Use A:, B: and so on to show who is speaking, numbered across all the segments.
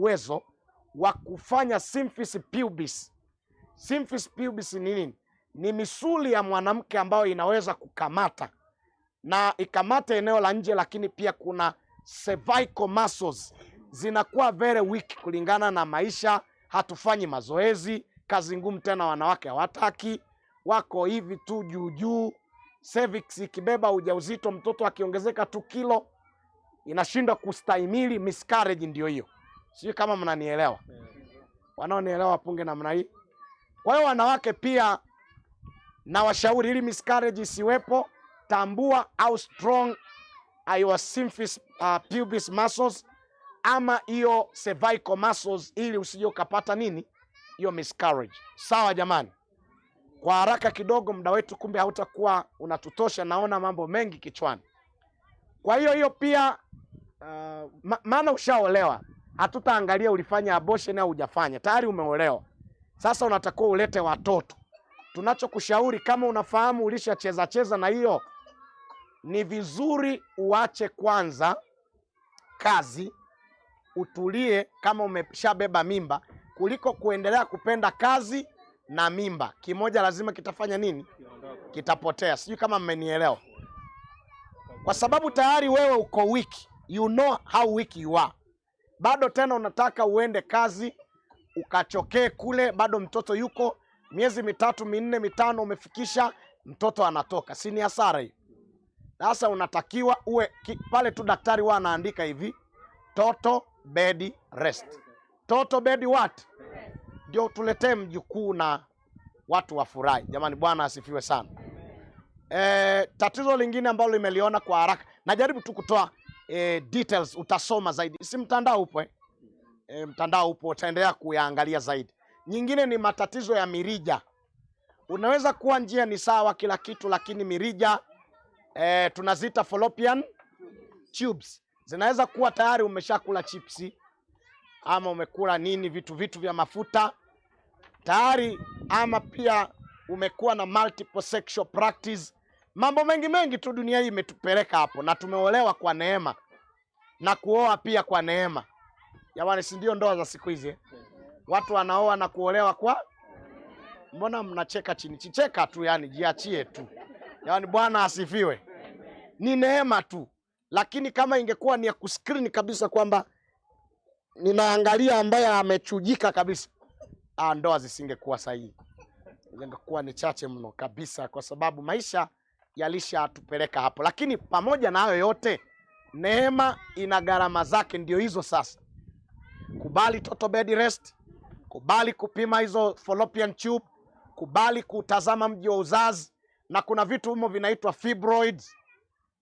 A: uwezo wa kufanya symphysis pubis. Symphysis pubis ni nini? Ni misuli ya mwanamke ambayo inaweza kukamata na ikamate eneo la nje, lakini pia kuna cervical muscles zinakuwa very weak kulingana na maisha. Hatufanyi mazoezi, kazi ngumu tena, wanawake hawataki, wako hivi tu juu juu. Cervix ikibeba ujauzito, mtoto akiongezeka tu kilo inashindwa kustahimili, miscarriage ndio hiyo. Sijui kama mnanielewa. Wanaonielewa wapunge namna hii. Kwa hiyo wanawake pia nawashauri, ili miscarriage isiwepo, tambua how strong are your symphysis pubis muscles ama hiyo cervical muscles, ili usije ukapata nini hiyo miscarriage. Sawa jamani, kwa haraka kidogo, muda wetu kumbe hautakuwa unatutosha, naona mambo mengi kichwani. Kwa hiyo hiyo pia maana ushaolewa, hatutaangalia ulifanya abortion au hujafanya, tayari umeolewa. Sasa unatakiwa ulete watoto. Tunachokushauri kama unafahamu ulishacheza cheza na hiyo, ni vizuri uache kwanza kazi, utulie kama umeshabeba mimba, kuliko kuendelea kupenda kazi na mimba. Kimoja lazima kitafanya nini? Kitapotea. Sijui kama mmenielewa, kwa sababu tayari wewe uko weak, you know how weak you are. Bado tena unataka uende kazi ukachokee kule, bado mtoto yuko miezi 3, 4, 5, umefikisha mtoto anatoka, si ni hasara hiyo? Sasa unatakiwa uwe pale tu daktari huwa anaandika hivi, total bed rest. Total bed what? Ndio tuletee mjukuu na watu wafurahi. Jamani, Bwana asifiwe sana. Tatizo lingine ambalo nimeliona kwa haraka, najaribu tu kutoa details, utasoma zaidi, si mtandao upo eh? Mtandao upo, utaendelea kuyaangalia zaidi. Nyingine ni matatizo ya mirija. Unaweza kuwa njia ni sawa kila kitu, lakini mirija tunaziita fallopian tubes zinaweza kuwa tayari umeshakula chipsi ama umekula nini vitu vya mafuta tayari, ama pia umekuwa na multiple sexual practice. Mambo mengi mengi tu dunia hii imetupeleka hapo, na tumeolewa kwa neema na kuoa pia kwa neema. Jamani, si ndio ndoa za siku hizi eh? Watu wanaoa na kuolewa kwa, mbona mnacheka chini? Chicheka tu, yani jiachie tu. Yaani Bwana asifiwe. Ni neema tu, lakini kama ingekuwa ni ya kuscreen kabisa kwamba ninaangalia ambaye amechujika kabisa, ndoa zisingekuwa sahihi, zingekuwa ni chache mno kabisa, kwa sababu maisha yalishatupeleka hapo. Lakini pamoja na hayo yote, neema ina gharama zake, ndio hizo sasa. Kubali total bed rest, kubali kupima hizo fallopian tube, kubali kutazama mji wa uzazi, na kuna vitu humo vinaitwa fibroids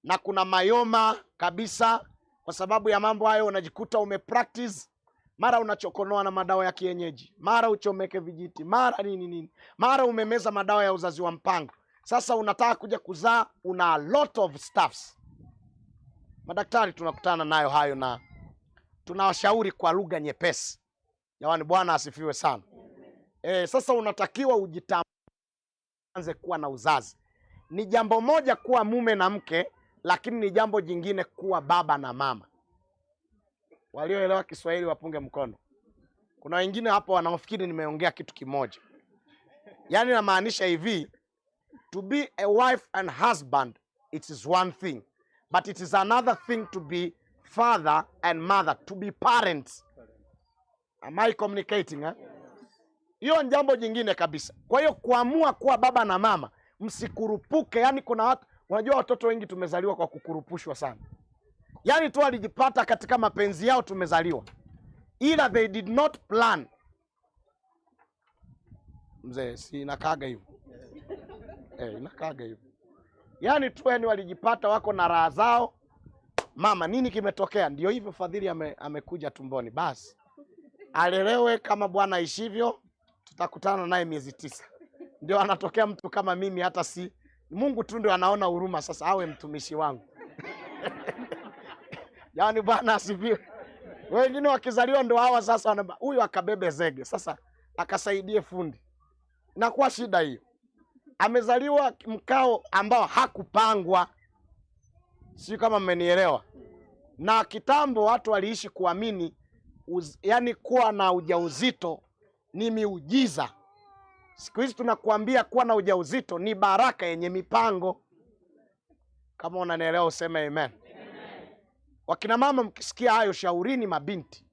A: na kuna myoma kabisa. Kwa sababu ya mambo hayo unajikuta umepractice, mara unachokonoa na madawa ya kienyeji, mara uchomeke vijiti, mara nini nini, mara umemeza madawa ya uzazi wa mpango. Sasa unataka kuja kuzaa, una a lot of stuffs. Madaktari tunakutana nayo hayo na tunawashauri kwa lugha nyepesi. Jamani, Bwana asifiwe sana. Sasa unatakiwa ujitambue, anze kuwa na uzazi. Ni jambo moja kuwa mume na mke, lakini ni jambo jingine kuwa baba na mama. Walioelewa Kiswahili wapunge mkono. Kuna wengine hapo wanaofikiri nimeongea kitu kimoja. Yaani namaanisha hivi, to be a wife and husband it is one thing, but it is another thing to be father and mother, to be parents. Am I communicating, eh? Hiyo ni jambo jingine kabisa. Kwa hiyo kuamua kuwa baba na mama, msikurupuke. Yani kuna watu, unajua watoto wengi tumezaliwa kwa kukurupushwa sana, yaani tu walijipata katika mapenzi yao tumezaliwa, ila they did not plan. Mzee, si inakaaga hivyo inakaaga hivyo, yaani tu yani walijipata wako na raha zao. Mama, nini kimetokea? Ndio hivyo, Fadhili amekuja tumboni, basi alelewe kama Bwana aishivyo, tutakutana naye miezi 9. Ndio anatokea mtu kama mimi, hata si Mungu tu ndio anaona huruma, sasa awe mtumishi wangu. Yaani Bwana asifiwe. Wengine wakizaliwa ndio hawa sasa, huyu akabebe zege, sasa akasaidie fundi. Inakuwa shida hiyo. Amezaliwa mkao ambao hakupangwa. Sio kama mmenielewa. Na kitambo watu waliishi kuamini yani kuwa na ujauzito ni miujiza. Siku hizi tunakuambia kuwa na ujauzito ni baraka yenye mipango. Kama unanielewa useme amen. Wakina mama mkisikia hayo, shaurini mabinti.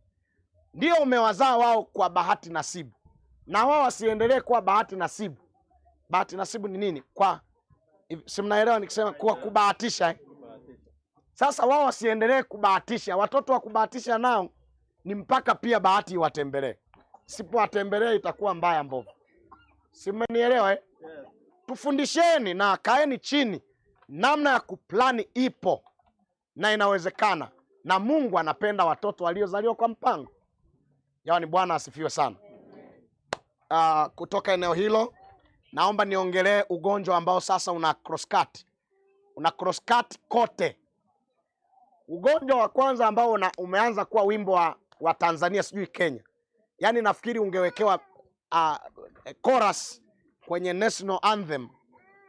A: Ndio umewazaa wao kwa bahati nasibu, na wao wasiendelee kuwa bahati nasibu. Bahati nasibu ni nini? Kwa si mnaelewa nikisema kuwa kubahatisha, eh? Sasa wao wasiendelee kubahatisha. Watoto wa kubahatisha nao ni mpaka pia bahati iwatembelee. Sipowatembelee itakuwa mbaya mbovu. Si mmenielewa, eh? Tufundisheni na kaeni chini, namna ya kuplani ipo na inawezekana, na Mungu anapenda watoto waliozaliwa kwa mpango. Yaani Bwana asifiwe sana. Kutoka eneo hilo naomba niongelee ugonjwa ambao sasa una cross cut. Una cross cut kote. Ugonjwa wa kwanza ambao umeanza kuwa wimbo wa Tanzania, sijui Kenya. Yaani nafikiri ungewekewa chorus kwenye national anthem.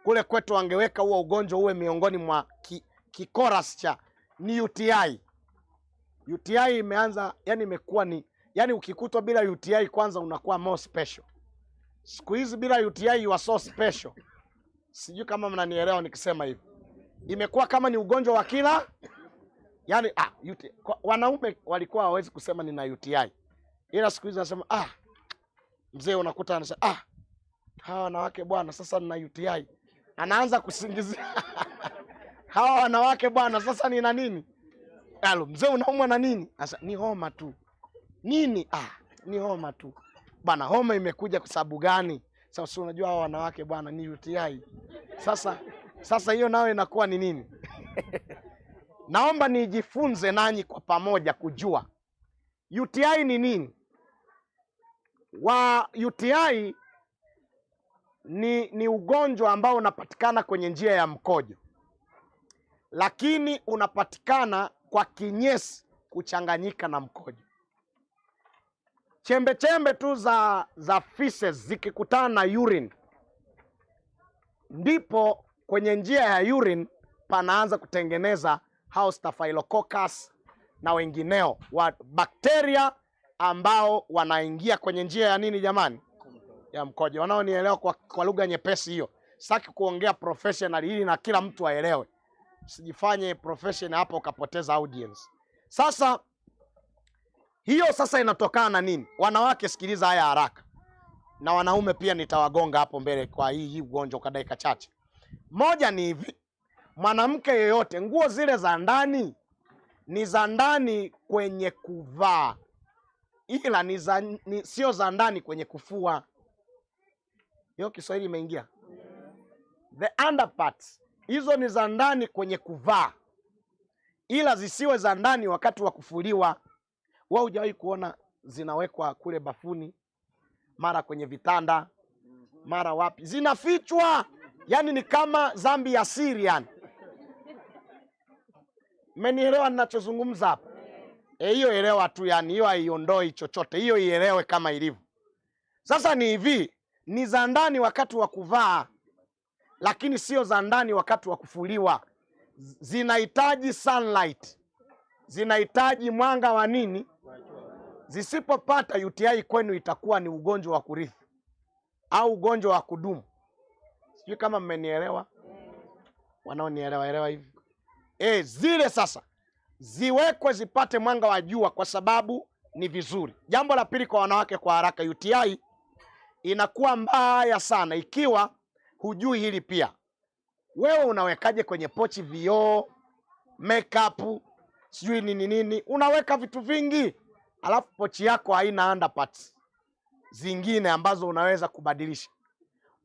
A: Kule kwetu wangeweka huo ugonjwa uwe miongoni mwa ki chorus cha ni UTI. UTI imeanza, yani imekuwa ni, yani ukikutwa bila UTI kwanza unakuwa more special. Siku hizi bila UTI you are so special. Sijui kama mnanielewa nikisema hivi. Imekuwa kama ni ugonjwa wa kila, yani, UTI. Kwa, wanaume walikuwa hawawezi kusema nina UTI. Ila siku hizi wanasema, mzee unakuta anasema, hawa wanawake bwana sasa nina UTI. Anaanza kusingizia. Hawa wanawake bwana sasa nina nini? Alo, mzee unaumwa na nini? Sasa ni homa tu. Nini? Ni homa tu. Bwana, homa imekuja kwa sababu gani? Sasa si unajua hawa wanawake bwana ni UTI. Sasa hiyo nayo inakuwa ni nini? Naomba nijifunze nanyi kwa pamoja kujua UTI ni nini. Wa UTI ni ugonjwa ambao unapatikana kwenye njia ya mkojo, lakini unapatikana kwa kinyesi kuchanganyika na mkojo. Chembe chembe tu za feces zikikutana na urine, ndipo kwenye njia ya urine panaanza kutengeneza hao Staphylococcus na wengineo wa bakteria ambao wanaingia kwenye njia ya nini jamani? Ya mkojo. Wanaonielewa kwa lugha nyepesi hiyo. Sitaki kuongea professional ili na kila mtu aelewe. Usijifanye professional hapo ukapoteza audience. Sasa hiyo sasa inatokana na nini? Wanawake sikiliza haya haraka. Na wanaume pia nitawagonga hapo mbele kwa hii ugonjwa kwa dakika chache. Moja ni hivi, mwanamke yeyote nguo zile za ndani ni za ndani kwenye kuvaa, ila sio za ndani kwenye kufua. Hiyo Kiswahili imeingia. The underparts hizo ni za ndani kwenye kuvaa, ila zisiwe za ndani wakati wa kufuliwa. Wewe hujawahi kuona zinawekwa kule bafuni, mara kwenye vitanda, mara wapi, zinafichwa. Yani ni kama dhambi ya siri yani. Mmenielewa ninachozungumza hapa? Hiyo elewa tu yani, hiyo haiondoi chochote, hiyo ielewe kama ilivyo. Sasa ni hivi, ni za ndani wakati wa kuvaa, lakini sio za ndani wakati wa kufuliwa. Zinahitaji sunlight, zinahitaji mwanga wa nini? Zisipopata UTI kwenu itakuwa ni ugonjwa wa kurithi au ugonjwa wa kudumu. Sijui kama mmenielewa. Wanaonielewa elewa hivi. Zile sasa ziwekwe zipate mwanga wa jua kwa sababu ni vizuri. Jambo la pili kwa wanawake kwa haraka, UTI inakuwa mbaya sana ikiwa hujui hili pia. Wewe unawekaje kwenye pochi vioo, makeup, sijui nini nini, unaweka vitu vingi, alafu pochi yako haina underparts zingine ambazo unaweza kubadilisha.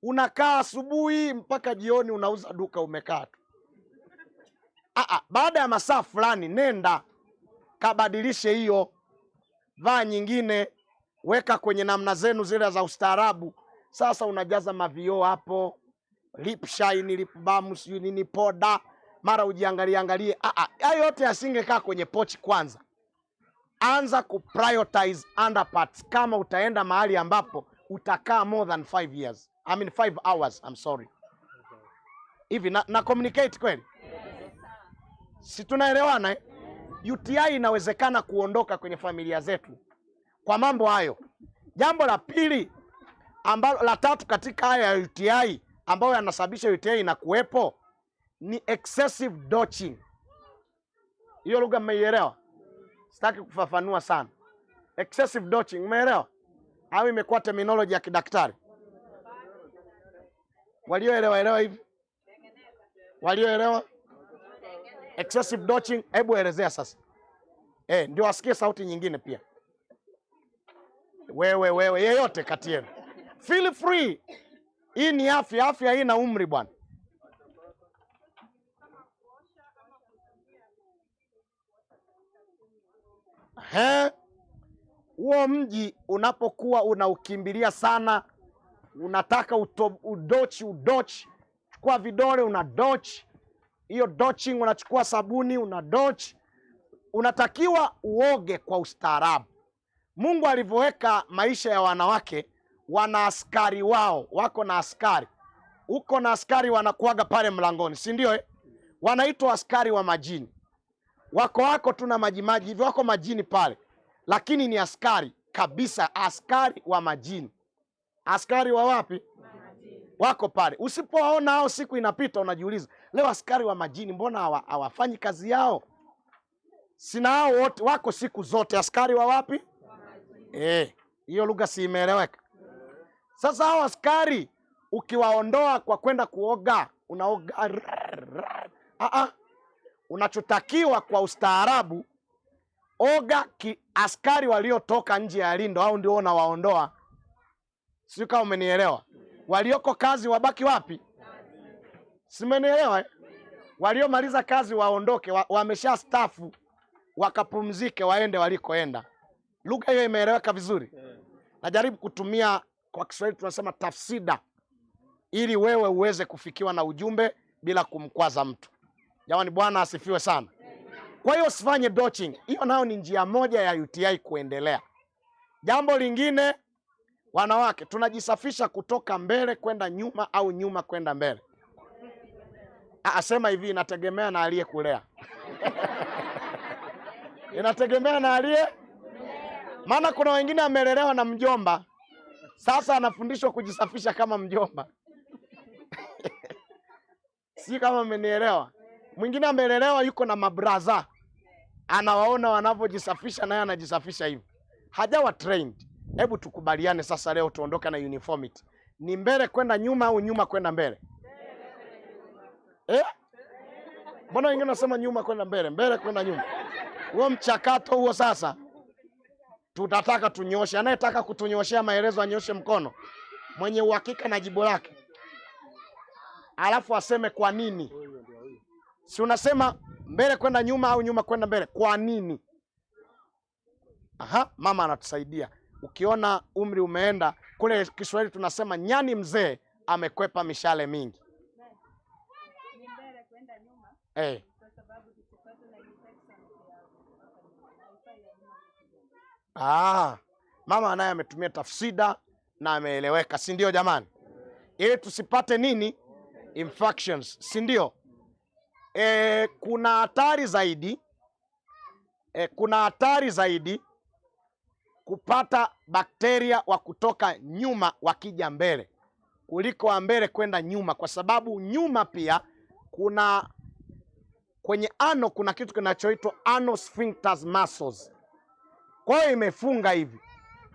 A: Unakaa asubuhi mpaka jioni unauza duka umekaa tu. Baada ya masaa fulani nenda kabadilishe hiyo, vaa nyingine, weka kwenye namna zenu zile za ustaarabu. Sasa unajaza mavioo hapo, lip shine, lip balm, sijui nini, poda, mara ujiangalie angalie. Hayo yote yasingekaa kwenye pochi kwanza. Anza ku prioritize underparts kama utaenda mahali ambapo utakaa more than 5 years. I mean 5 hours, I'm sorry. Hivi na communicate kweli? Si tunaelewana, eh? UTI inawezekana kuondoka kwenye familia zetu Kwa mambo hayo. Jambo la pili ambalo la tatu katika haya ya UTI ambayo yanasababisha UTI na kuwepo ni excessive douching. Hiyo lugha mmeielewa? Sitaki kufafanua sana. Excessive douching, umeelewa? Au imekuwa terminology ya kidaktari? Walioelewa elewa hivi? Walioelewa? Excessive douching, hebu elezea sasa. Ndio asikie sauti nyingine pia. Wewe yeyote kati yenu. Feel free. Hii ni afya, afya hii na umri bwana. Huo mji unapokuwa unaukimbilia sana, unataka udochi, chukua vidole una dochi. Hiyo doching, unachukua sabuni una dochi. Unatakiwa uoge kwa ustaarabu. Mungu alivyoweka maisha ya wanawake, wana askari wao, wako na askari. Uko na askari wanakuaga pale mlangoni, si ndio eh? Wanaitwa askari wa majini. Wako tu na maji hivi, wako majini pale, lakini ni askari kabisa, askari wa majini. Askari wa wapi? Majini. Wako pale. Usipowaona hao siku inapita, unajiuliza, leo askari wa majini mbona hawafanyi kazi yao? Sina hao wote wako siku zote, askari wa wapi? Hiyo lugha si imeeleweka? Sasa hao askari ukiwaondoa kwa kwenda kuoga, unaoga unachotakiwa kwa ustaarabu, oga askari waliotoka nje ya lindo, au ndio unawaondoa. Sio kama umenielewa? Walioko kazi wabaki wapi? Simenielewa eh? Waliomaliza kazi waondoke, wamesha staafu, wakapumzike, waende walikoenda. Lugha hiyo imeeleweka vizuri? Najaribu kutumia kwa Kiswahili tunasema tafsida, ili wewe uweze kufikiwa na ujumbe bila kumkwaza mtu. Jamani, Bwana asifiwe sana. Kwa hiyo usifanye douching. Hiyo nayo ni njia moja ya UTI kuendelea. Jambo lingine, wanawake tunajisafisha kutoka mbele kwenda nyuma au nyuma kwenda mbele. Asema hivi, inategemea na aliyekulea. Inategemea na aliye. Maana kuna wengine amelelewa na mjomba, sasa anafundishwa kujisafisha kama mjomba. Si kama mmenielewa? Mwingine amelelewa yuko na mabraza, anawaona wanavyojisafisha naye anajisafisha hivyo. Hajawa trained. Hebu tukubaliane sasa leo tuondoke na uniformity. Ni mbele kwenda nyuma au nyuma kwenda mbele? Mbona wengine wanasema nyuma kwenda mbele, mbele kwenda nyuma? Huo mchakato huo sasa tutataka tunyoshe. Anayetaka kutunyoshea maelezo anyoshe mkono, mwenye uhakika na jibu lake, alafu aseme kwa nini. Si unasema mbele kwenda nyuma au nyuma kwenda mbele, kwa nini? Aha, mama anatusaidia. Ukiona umri umeenda kule, Kiswahili tunasema nyani mzee amekwepa mishale mingi.
B: Ni mbele kwenda nyuma kwa sababu tusipate na infection ya haifai ya nyuma.
A: Mama naye ametumia tafsida na ameeleweka, si ndio jamani? Ili tusipate nini? Infections, si ndio? Kuna hatari zaidi, kuna hatari zaidi kupata bakteria wa kutoka nyuma wakija mbele kuliko wa mbele kwenda nyuma, kwa sababu nyuma pia kuna kwenye ano kuna kitu kinachoitwa anal sphincter muscles. Kwa hiyo imefunga hivi,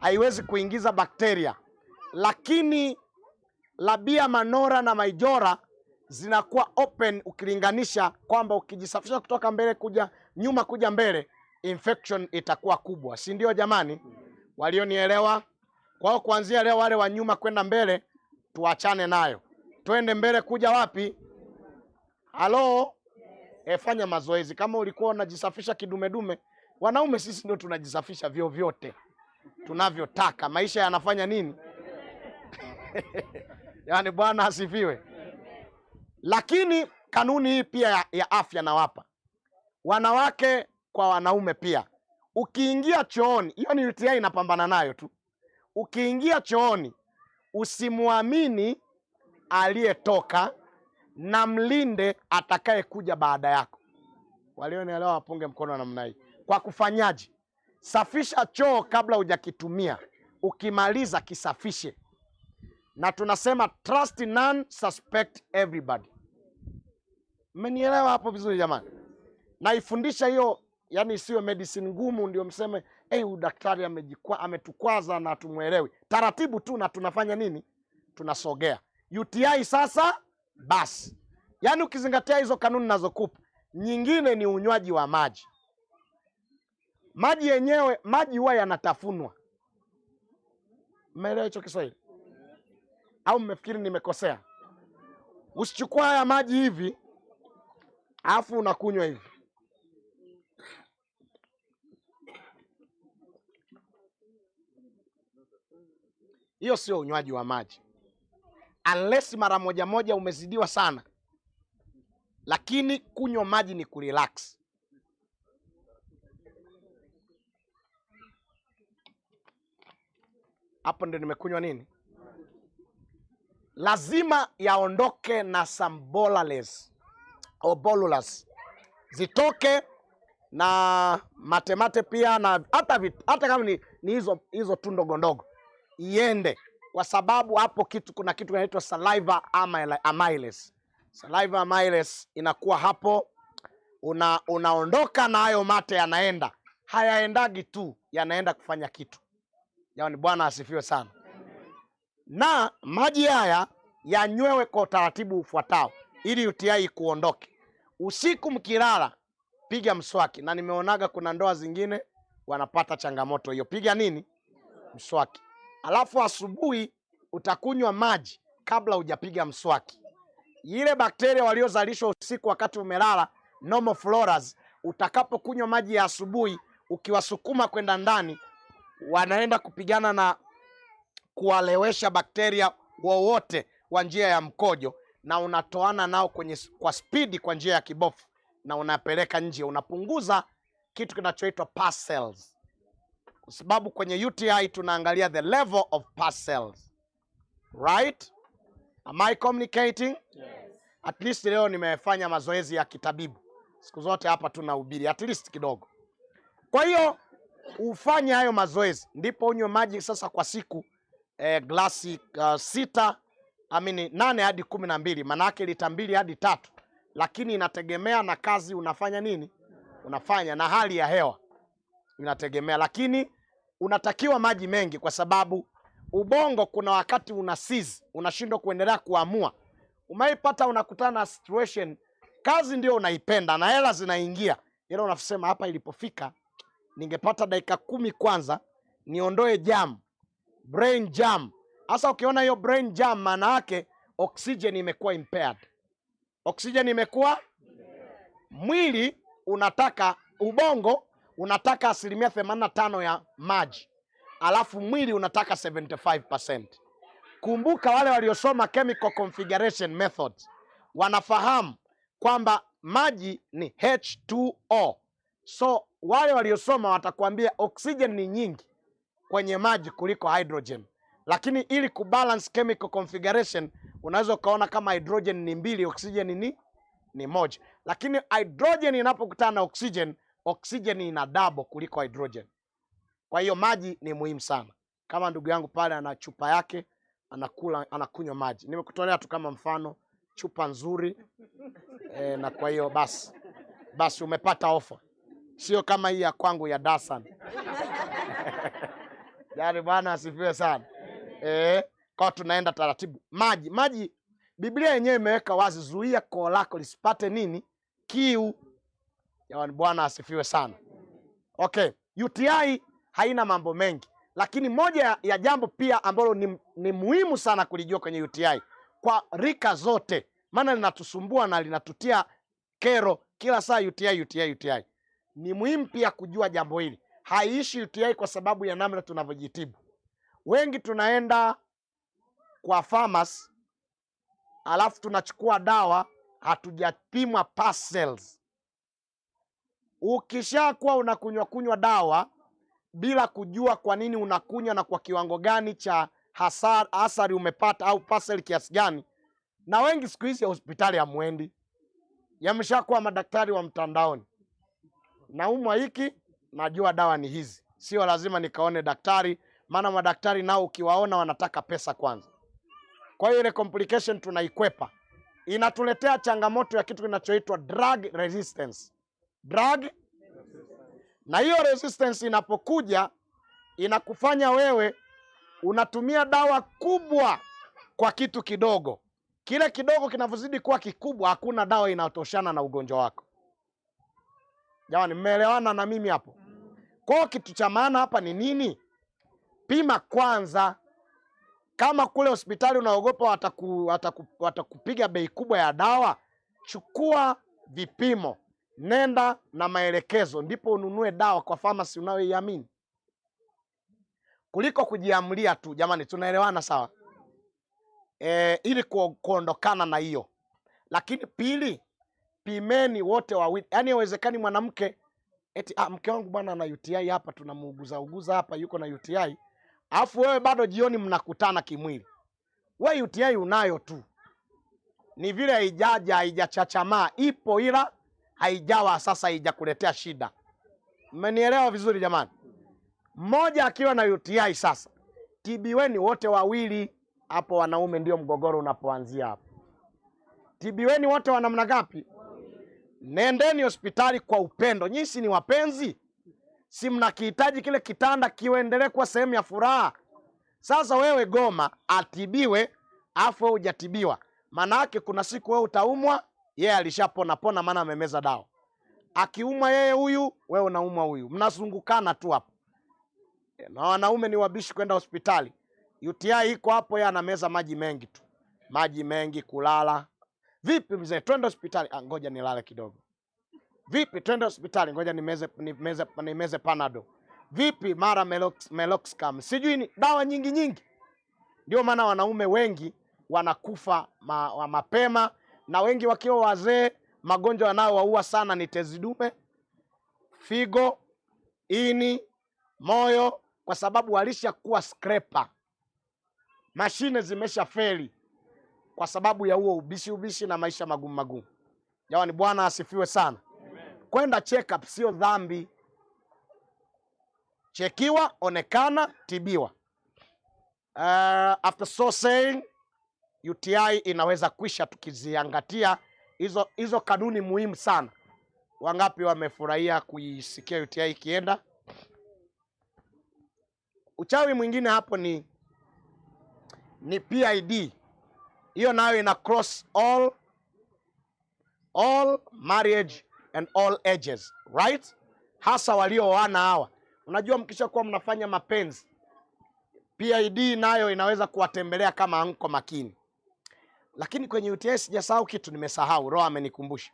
A: haiwezi kuingiza bakteria, lakini labia manora na majora zinakuwa open, ukilinganisha kwamba ukijisafisha kutoka mbele kuja nyuma kuja mbele, infection itakuwa kubwa, si ndio jamani? Walionielewa? Kwa hiyo kuanzia leo wale wa nyuma kwenda mbele tuachane nayo, twende mbele kuja wapi? Halo? Fanya mazoezi. Kama ulikuwa unajisafisha kidumedume, wanaume sisi ndio tunajisafisha vyovyote tunavyotaka. Maisha yanafanya nini? Yaani Bwana asifiwe. Lakini kanuni hii pia ya afya nawapa wanawake kwa wanaume pia. Ukiingia chooni, hiyo ni UTI inapambana nayo tu. Ukiingia chooni usimwamini aliyetoka na mlinde atakayekuja baada yako. Walionielewa wapunge mkono namna hii. Kwa kufanyaje? Safisha choo kabla hujakitumia, ukimaliza kisafishe. Na tunasema trust none, suspect everybody. Mmenielewa hapo vizuri jamani? Naifundisha hiyo, yani isiwe medicine ngumu ndio mseme hey, huyu daktari ametukwaza na tumuelewi. Taratibu tu na tunafanya nini? Tunasogea. UTI sasa basi. Yani ukizingatia hizo kanuni nazokupa. Nyingine ni unywaji wa maji. Maji yenyewe, maji huwa yanatafunwa. Mmeelewa hicho Kiswahili? Au mmefikiri nimekosea? Usichukue haya maji hivi alafu unakunywa hivi. Hiyo sio unywaji wa maji. Unless mara moja moja umezidiwa sana. Lakini kunywa maji ni kurelax. Hapo ndio nimekunywa nini? Lazima yaondoke na some bolales or bolulas. Zitoke na matemate pia, na hata kama ni hizo tu ndogo ndogo iende, kwa sababu hapo kuna kitu kinaitwa saliva amylase. Saliva amylase inakuwa hapo, unaondoka na hayo mate yanaenda. Hayaendagi tu, yanaenda kufanya kitu. Yaani Bwana asifiwe sana. Na maji haya yanywewe kwa utaratibu ufuatao ili UTI kuondoke. Usiku mkilala piga mswaki, na nimeonaga kuna ndoa zingine wanapata changamoto hiyo. Piga nini? Mswaki. Alafu asubuhi utakunywa maji kabla hujapiga mswaki. Ile bakteria waliozalishwa usiku wakati umelala, normal floras, utakapokunywa maji ya asubuhi ukiwasukuma kwenda ndani, wanaenda kupigana na kuwalewesha bakteria wowote wa njia ya mkojo, na unatoana nao kwa spidi kwa njia ya kibofu na unapeleka nje. Unapunguza kitu kinachoitwa pus cells, kwa sababu kwenye UTI tunaangalia the level of pus cells. Right? Am I communicating?
B: Yes.
A: At least leo nimefanya mazoezi ya kitabibu. Siku zote hapa tunahubiri at least kidogo. Kwa hiyo ufanye hayo mazoezi, ndipo unywe maji sasa kwa siku glasi 6, 8 hadi 12, maana yake lita 2 hadi 3, lakini inategemea na kazi unafanya nini? Unafanya na hali ya hewa inategemea, lakini unatakiwa maji mengi kwa sababu ubongo kuna wakati una seize, unashindwa kuendelea kuamua. Umeipata, unakutana na situation, kazi ndio unaipenda na hela zinaingia, ila unasema hapa ilipofika ningepata dakika 10 kwanza niondoe jam, brain jam. Hasa ukiona hiyo brain jam, maana yake oxygen imekuwa impaired. Oxygen imekuwa, mwili unataka, ubongo unataka 85% ya maji, alafu mwili unataka 75%. Kumbuka wale waliosoma chemical configuration methods wanafahamu kwamba maji ni H2O. So wale waliosoma watakwambia oxygen ni nyingi kwenye maji kuliko hydrogen. Lakini ili kubalance chemical configuration, unaweza ukaona kama hydrogen ni 2, oxygen ni 1. Lakini hydrogen inapokutana na oxygen, oxygen ina double kuliko hydrogen. Kwa hiyo maji ni muhimu sana. Kama ndugu yangu pale ana chupa yake, anakula, anakunywa maji. Nimekutolea tu kama mfano, chupa nzuri. Na kwa hiyo basi umepata ofa. Sio kama hii ya kwangu ya Dasan. Yaani Bwana asifiwe sana. Kwa tunaenda taratibu. Maji Biblia yenyewe imeweka wazi, zuia koo lako lisipate nini? Kiu. Yaani Bwana asifiwe sana. Okay, UTI haina mambo mengi, lakini moja ya jambo pia ambalo ni muhimu sana kulijua kwenye UTI kwa rika zote, maana linatusumbua na linatutia kero kila saa, UTI, UTI, UTI. Ni muhimu pia kujua jambo hili. Haiishi UTI kwa sababu ya namna tunavyojitibu. Wengi tunaenda kwa pharmacy alafu tunachukua dawa hatujapimwa pus cells. Ukishakuwa unakunywa kunywa dawa bila kujua kwa nini unakunywa na kwa kiwango gani cha hasara umepata au pus cell kiasi gani. Na wengi siku hizi hospitali hamuendi, yameshakuwa madaktari wa mtandaoni. Naumwa hiki, najua dawa ni hizi. Sio lazima nikaone daktari, maana madaktari nao ukiwaona wanataka pesa kwanza. Kwa hiyo ile complication tunaikwepa. Inatuletea changamoto ya kitu kinachoitwa drug resistance. Drug na hiyo resistance inapokuja inakufanya wewe unatumia dawa kubwa kwa kitu kidogo. Kile kidogo kinavyozidi kuwa kikubwa, hakuna dawa inatoshana na ugonjwa wako. Jamani, mmeelewana na mimi hapo? Kwa hiyo kitu cha maana hapa ni nini? Pima kwanza. Kama kule hospitali unaogopa watakupiga bei kubwa ya dawa, chukua vipimo, nenda na maelekezo, ndipo ununue dawa kwa pharmacy unayoiamini, kuliko kujiamulia tu. Jamani, tunaelewana sawa? Ili kuondokana na hiyo. Lakini pili, pimeni wote wawili. Yaani haiwezekani mwanamke eti mke wangu bwana ana UTI hapa, tunamuuguza uguza hapa, yuko na UTI, alafu wewe bado jioni mnakutana kimwili. We UTI unayo tu, ni vile haijaja, haijachachamaa, ipo ila haijawa sasa, haijakuletea shida. Mmenielewa vizuri jamani? Mmoja akiwa na UTI sasa, tibiweni wote wawili. Hapo wanaume ndio mgogoro unapoanzia hapo. Tibiweni wote wa namna ngapi? Nendeni hospitali kwa upendo. Nyinyi si ni wapenzi? Si mnakihitaji kile kitanda kiendelee kuwa sehemu ya furaha? Sasa wewe goma atibiwe, afu wewe hujatibiwa. Maana yake kuna siku wewe utaumwa, yeye alishapona pona, maana amemeza dawa. Akiumwa yeye huyu, wewe unaumwa huyu. Mnazungukana tu hapo. Na wanaume ni wabishi kwenda hospitali. UTI iko hapo, yeye anameza maji mengi tu. Maji mengi, kulala. Vipi mzee, twende hospitali? Ngoja nilale kidogo. Vipi twende hospitali? Ngoja nimeze Panado. Vipi mara Meloxicam. Sijui ni dawa nyingi nyingi. Ndio maana wanaume wengi wanakufa mapema, na wengi wakiwa wazee. Magonjwa yanayowaua sana ni tezi dume, figo, ini, moyo, kwa sababu walishakuwa scraper. Mashine zimeshafeli kwa sababu ya huo ubishi ubishi na maisha magumu magumu. Jamani, Bwana asifiwe sana. Kwenda check up sio dhambi. Chekiwa, onekana, tibiwa. After so saying, UTI inaweza kwisha tukiziangatia hizo kanuni muhimu sana. Wangapi wamefurahia kuisikia UTI ikienda? Uchawi mwingine hapo ni PID. Hiyo nayo ina cross all marriage and all ages, right? Hasa waliooana hawa. Unajua mkishakuwa mnafanya mapenzi, PID nayo inaweza kuwatembelea kama hamko makini. Lakini kwenye UTI sijasahau kitu, nimesahau, Roho amenikumbusha.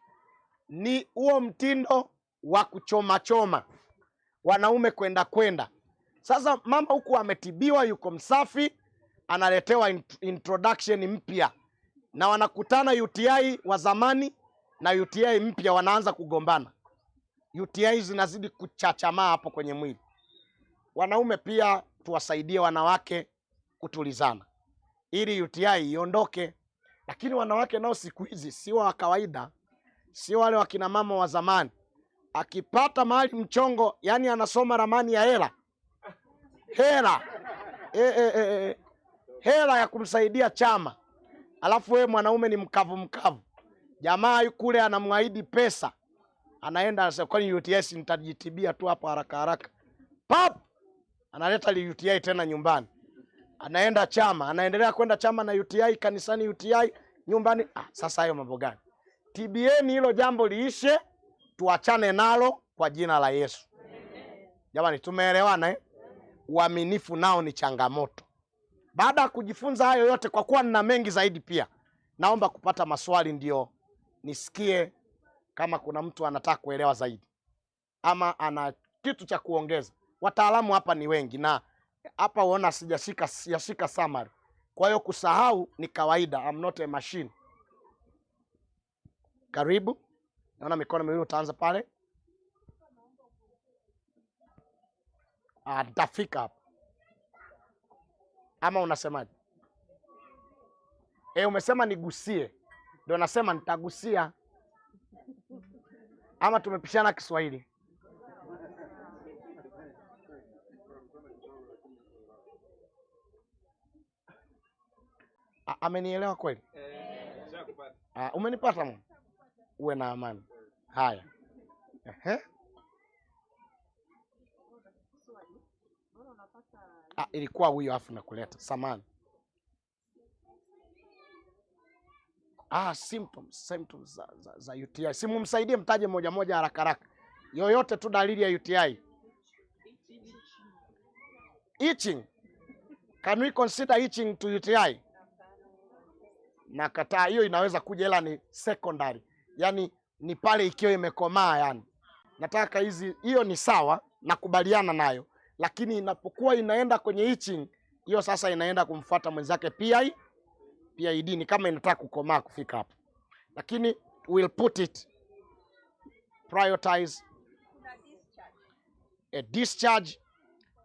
A: Ni huo mtindo wa kuchoma choma, wanaume kwenda kwenda. Sasa mama huku ametibiwa, yuko msafi, analetewa introduction mpya, na wanakutana UTI wa zamani na UTI mpya, wanaanza kugombana. UTI zinazidi kuchachamaa hapo kwenye mwili. Wanaume pia tuwasaidie wanawake kutulizana ili UTI iondoke. Lakini wanawake nao siku hizi si wa kawaida, si wale wakina mama wa zamani. Akipata mahali mchongo, yani anasoma ramani ya hela. Hela. Hela ya kumsaidia chama. Alafu wewe mwanaume ni mkavu mkavu. Jamaa kule anamwahidi pesa. Anaenda anasema kwani UTI nitajitibia tu hapo haraka haraka. Pap! Analeta UTI tena nyumbani. Anaenda chama, anaendelea kwenda chama na UTI, kanisani UTI, nyumbani. Sasa hayo mambo gani? Tibieni hilo jambo liishe, tuachane nalo kwa jina la Yesu. Jamani, tumeelewana eh? Uaminifu nao ni changamoto. Baada ya kujifunza hayo yote, kwa kuwa nina mengi zaidi pia, naomba kupata maswali ndio nisikie kama kuna mtu anataka kuelewa zaidi ama ana kitu cha kuongeza. Wataalamu hapa ni wengi, na hapa uona sijashika summary. Kwa hiyo kusahau ni kawaida, I'm not a machine. Karibu. Naona mikono miwili, utaanza pale. Nitafika hapo. Ama unasemaje? Umesema nigusie. Ndio nasema nitagusia. Ama tumepishana Kiswahili? Amenielewa kweli? Umenipata mwana? Uwe na amani. Haya. Ehe. Ilikuwa huyo afu nakuleta. Samani. Symptoms za UTI. Simumsaidie, mtaje moja moja haraka haraka. Yoyote tu dalili ya UTI. Itching. Can we consider itching to UTI? Nakataa, hiyo inaweza kuja ila ni secondary. Yaani ni pale ikiwa imekomaa yani. Nataka hizi, hiyo ni sawa, nakubaliana nayo. Lakini inapokuwa inaenda kwenye itching, hiyo sasa inaenda kumfuata mwenzake PID, ni kama inataka kukomaa kufika hapo. Lakini we'll put it, prioritize a discharge.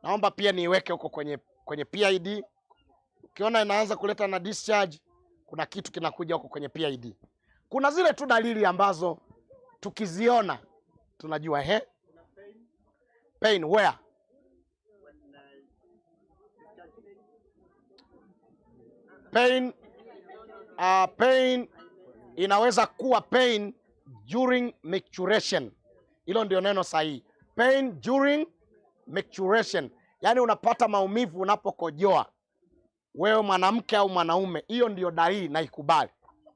A: Naomba pia niiweke huko kwenye PID. Ukiona inaanza kuleta na discharge, kuna kitu kinakuja huko kwenye PID. Kuna zile tu dalili ambazo tukiziona tunajua pain where? Pain, pain inaweza kuwa pain during micturition. Hilo ndio neno sahihi. Pain during micturition. Yaani unapata maumivu unapokojoa. Wewe mwanamke au mwanaume, hiyo ndio dalili, naikubali.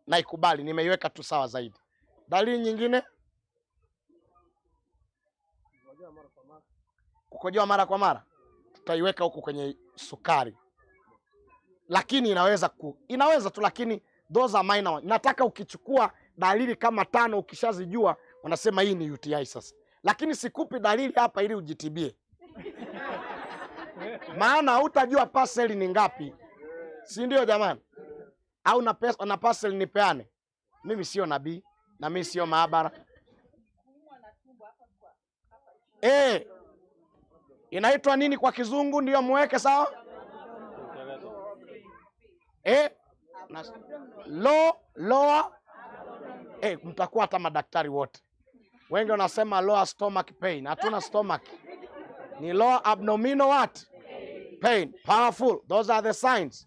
A: Naikubali, nimeiweka tu sawa zaidi. Dalili nyingine? Kukojoa mara kwa mara. Tutaiweka huko kwenye sukari. Lakini inaweza tu, lakini those are minor ones. Nataka ukichukua dalili kama 5 ukishazijua wanasema hii ni UTI sasa. Lakini sikupi dalili hapa ili ujitibie. Maana hutajua parcel ni ngapi. Si ndio jamani? Au na pesa na parcel nipeane? Mimi sio nabii na mimi sio maabara. Inaitwa nini kwa kizungu ndio muweke sawa? Lower. Mtakuwa hata madaktari wote. Wengi wanasema lower stomach pain. Hatuna stomach. Ni lower abdominal what? Pain. Powerful. Those are the signs.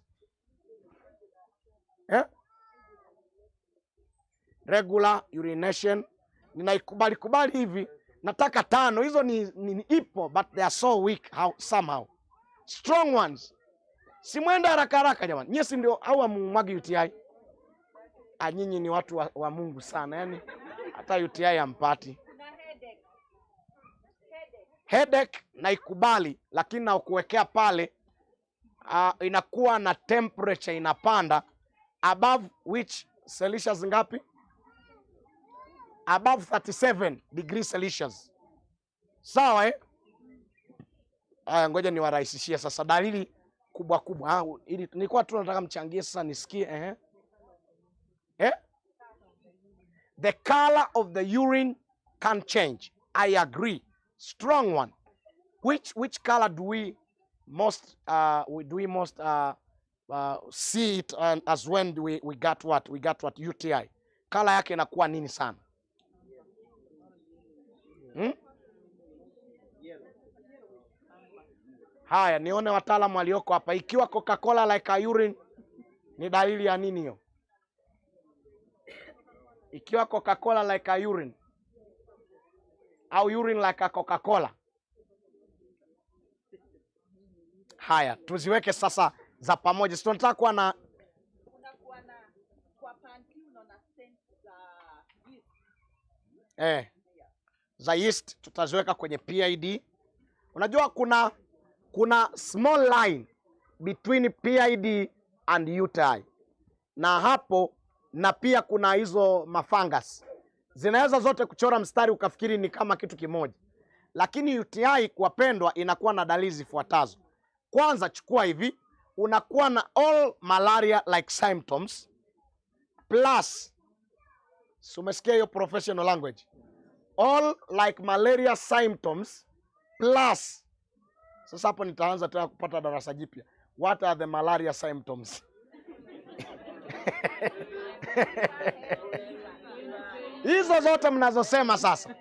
A: Regular urination. Ninaikubali kubali hivi. Nataka 5. Hizo ni ipo, but they are so weak somehow. Strong ones. Simwende haraka haraka jamani. Nyie si ndio au hamumwagi UTI? Nyinyi ni watu wa Mungu sana. Yaani hata UTI hampati. Headache naikubali, lakini na kuwekea pale inakuwa na temperature inapanda above which Celsius ngapi? Above 37 degrees Celsius. Sawa eh? Aya, ngoja niwarahisishie sasa dalili kubwa kubwa. Ili nilikuwa tu nataka mchangie sasa nisikie The color of the urine can change. I agree. Strong one. Which color do we most see it, and as when we got what? We got what? UTI. Color yake inakuwa nini sana? Haya, nione wataalamu walioko hapa. Ikiwa Coca-Cola like a urine ni dalili ya nini hiyo? Ikiwa Coca-Cola like a urine au urine like a Coca-Cola. Haya, tuziweke sasa za pamoja. Si tunataka kuwa na
B: kwa panty unaona scent za yeast.
A: Za yeast tutaziweka kwenye PID. Unajua kuna small line between PID and UTI. Na hapo na pia kuna hizo mafungus. Zinaweza zote kuchora mstari ukafikiri ni kama kitu kimoja. Lakini UTI kwa pendwa inakuwa na dalili zifuatazo. Kwanza chukua hivi, unakuwa na all malaria like symptoms plus, so umesikia hiyo professional language, all like malaria symptoms plus. Sasa hapo nitaanza tena kupata darasa jipya. What are the malaria symptoms? Hizo zote mnazosema sasa.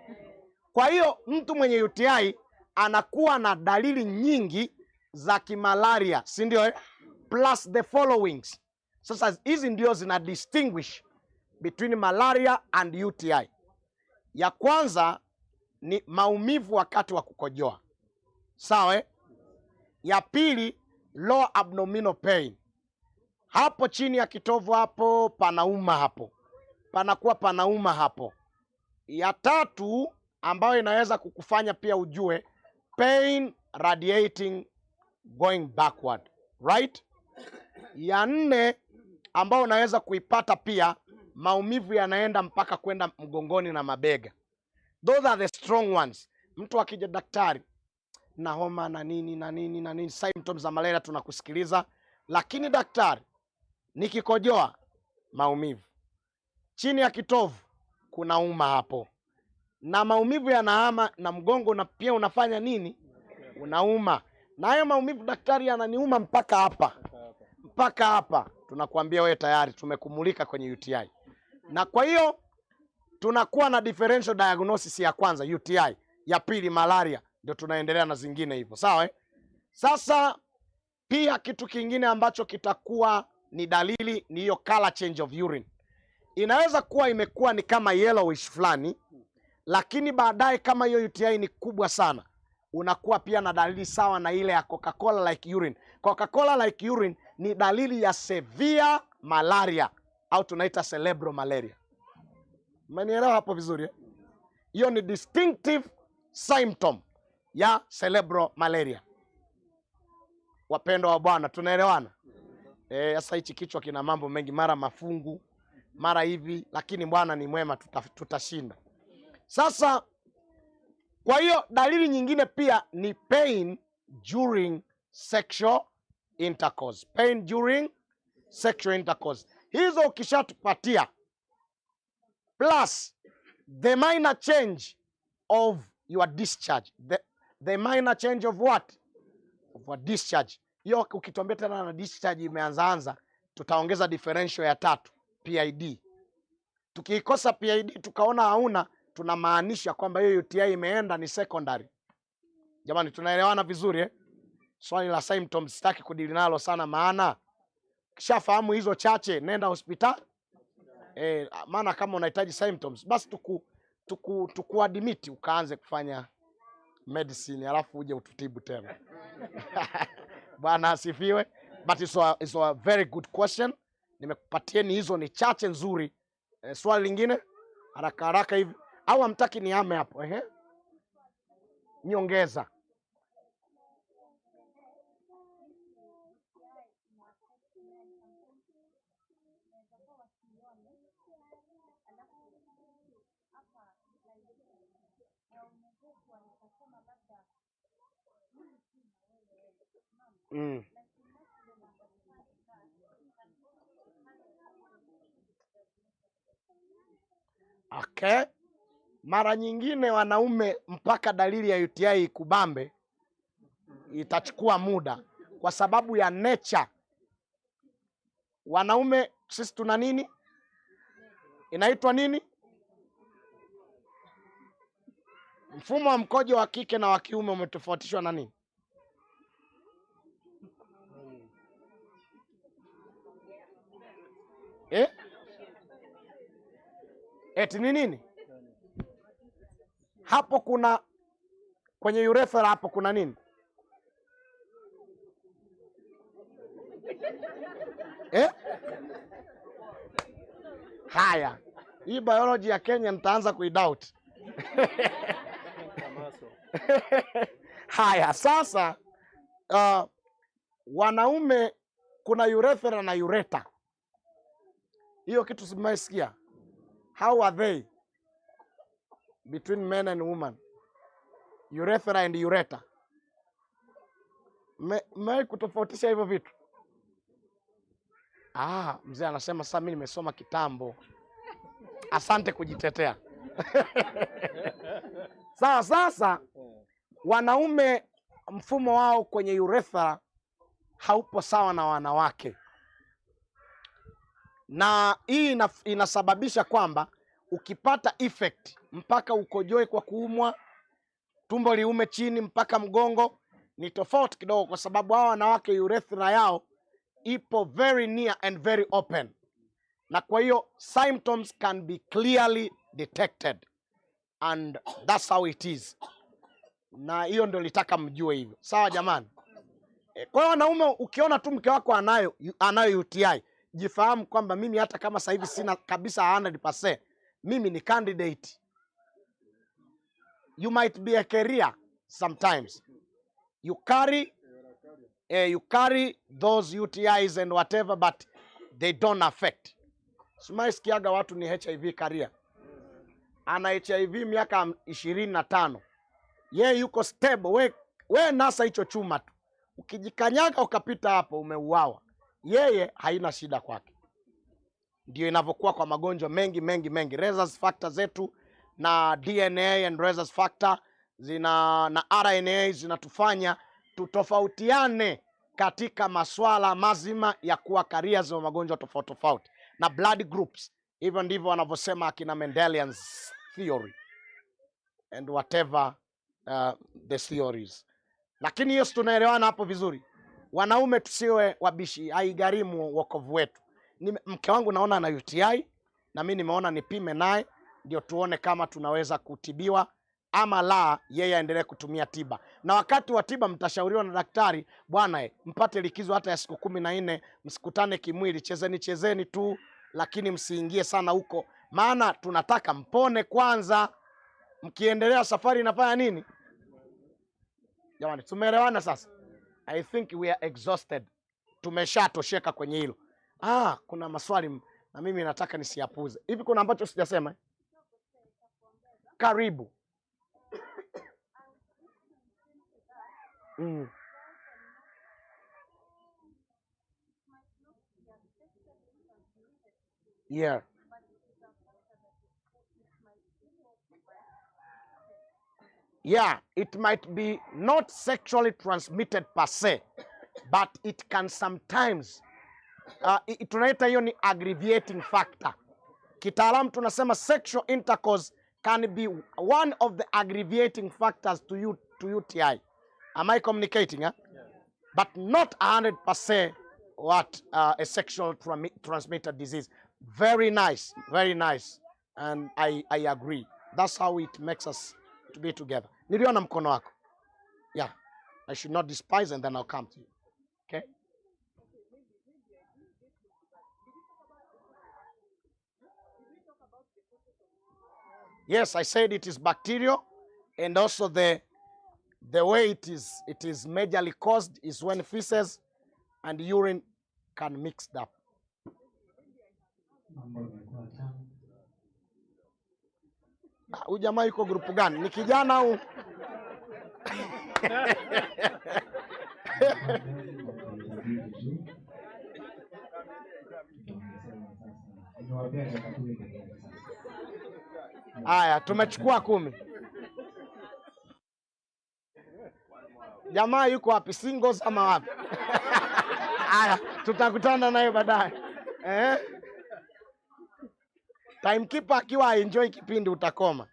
A: Kwa hiyo mtu mwenye UTI anakuwa na dalili nyingi za kimalaria, si ndio eh? Plus the followings. Sasa hizi ndio zina distinguish between malaria and UTI. Ya kwanza ni maumivu wakati wa kukojoa, sawa eh? Ya pili, lower abdominal pain, hapo chini ya kitovu hapo panauma, hapo panakuwa panauma hapo. Ya tatu ambayo inaweza kukufanya pia ujue, pain radiating going backward, right? Ya nne ambayo unaweza kuipata pia, maumivu yanaenda mpaka kwenda mgongoni na mabega. Those are the strong ones. Mtu akija, "Daktari, na homa na nini na nini na nini," symptoms za malaria tunakusikiliza, "lakini daktari, nikikojoa maumivu chini ya kitovu kunauma hapo, na maumivu yanahama na mgongo, na pia unafanya nini, unauma, na hayo maumivu, daktari, yananiuma mpaka hapa, mpaka hapa," tunakuambia wewe tayari tumekumulika kwenye UTI, na kwa hiyo tunakuwa na differential diagnosis, ya kwanza UTI, ya pili malaria, ndio tunaendelea na zingine hivyo, sawa eh? Sasa pia kitu kingine ambacho kitakuwa ni dalili ni hiyo color change of urine. Inaweza kuwa imekuwa ni kama yellowish fulani, lakini baadaye kama hiyo UTI ni kubwa sana, unakuwa pia na dalili sawa na ile ya Coca-Cola like urine. Coca-Cola like urine ni dalili ya severe malaria au tunaita cerebral malaria. Umenielewa hapo vizuri eh? Hiyo ni distinctive symptom ya cerebral malaria. Wapendwa wa Bwana, tunaelewana? Sasa hichi kichwa kina mambo mengi, mara mafungu, mara hivi, lakini Bwana ni mwema, tutashinda. Sasa kwa hiyo dalili nyingine pia ni pain during sexual intercourse. Pain during sexual intercourse. Hizo ukishatupatia plus the minor change of your discharge. The minor change of what? Of your discharge. Hiyo ukituambia tena na discharge imeanzaanza, tutaongeza differential ya tatu, PID. Tukiikosa PID tukaona hauna, tunamaanisha kwamba hiyo UTI imeenda ni secondary. Jamani, tunaelewana vizuri eh? Swali la symptoms sitaki kudili nalo sana, maana kishafahamu hizo chache, nenda hospitali maana kama unahitaji symptoms basi tukuadmit ukaanze kufanya medicine alafu uje ututibu tena. Bwana asifiwe. But it's a very good question. Nimekupatieni hizo ni chache nzuri. Swali lingine haraka haraka hivi au hamtaki nihame hapo? Ehe, nyongeza. Okay. Mara nyingine wanaume mpaka dalili ya UTI ikubambe itachukua muda kwa sababu ya nature. Wanaume sisi tuna nini? Inaitwa nini? Mfumo wa mkojo wa kike na wa kiume umetofautishwa na nini? Eh? Eti ni nini? Hapo kuna kwenye urethra hapo kuna nini? Eh? Haya, hii biology ya Kenya nitaanza kuidoubt. Haya, sasa wanaume kuna urethra na ureter. Hiyo kitu simeisikia. How are they between men and woman? Urethra and ureter. Mmewahi kutofautisha hivyo vitu? Ah, mzee anasema sasa mimi nimesoma kitambo. Asante kujitetea. Sawa, sasa wanaume mfumo wao kwenye urethra haupo sawa na wanawake, na hii inasababisha kwamba ukipata effect mpaka ukojoe kwa kuumwa, tumbo liume chini mpaka mgongo, ni tofauti kidogo, kwa sababu hawa wanawake urethra yao ipo very near and very open, na kwa hiyo symptoms can be clearly detected and that's how it is, na hiyo ndio litaka mjue hivyo. Sawa jamani? Kwa hiyo wanaume, ukiona tu mke wako anayo UTI, jifahamu kwamba mimi hata kama sasa hivi sina kabisa 100%, mimi ni candidate. You might be a carrier sometimes. You carry those UTIs and whatever, but they don't affect. Simaisikiaga watu ni HIV carrier, ana HIV miaka 25, ye yuko stable. We nasa hicho chuma tu, ukijikanyaga ukapita hapo umeuawa. Yeye haina shida kwake. Ndio inavyokuwa kwa magonjwa mengi mengi mengi. Rhesus factor zetu na DNA and rhesus factor zina na RNA zinatufanya tutofautiane katika maswala mazima ya kuwa carriers wa magonjwa tofauti tofauti na blood groups. Hivyo ndivyo wanavyosema akina Mendelian theory and whatever the theories. Lakini hiyo si tunaelewana hapo vizuri? Wanaume tusiwe wabishi, haigharimu wokovu wetu. Mke wangu naona ana UTI na mi nimeona nipime naye ndio tuone kama tunaweza kutibiwa ama la, yeye aendelee kutumia tiba. Na wakati wa tiba mtashauriwa na daktari, bwana, mpate likizo hata ya siku 14, msikutane kimwili, chezeni chezeni tu, lakini msiingie sana huko, maana tunataka mpone kwanza. Mkiendelea safari inafanya nini? Jamani, tumeelewana sasa? I think we are exhausted. Tumeshatosheka kwenye hilo. Ah, kuna maswali na mimi nataka nisiyapuze. Hivi kuna ambacho sijasema, eh? Karibu. Yeah. Yeah, it might be not sexually transmitted per se, but it can sometimes tunaita hiyo ni aggravating factor. Kitaalamu tunasema sexual intercourse can be one of the aggravating factors to UTI. Am I communicating? Eh? Yeah. But not 100% what a sexual transmitted disease. Very nice, very nice. And I agree. That's how it makes us to be together. Niliona mkono wako. Yeah. I should not despise, and then I'll come to you. Okay? Yes, I said it is bacterial, and also the way it is majorly caused is when feces and urine can mix up. Huyu jamaa yuko grupu gani? Ni kijana au? Haya, tumechukua 10. Jamaa yuko wapi? Singles ama wapi? Haya, tutakutana naye baadaye. Eh? Timekeeper akiwa enjoy kipindi utakoma.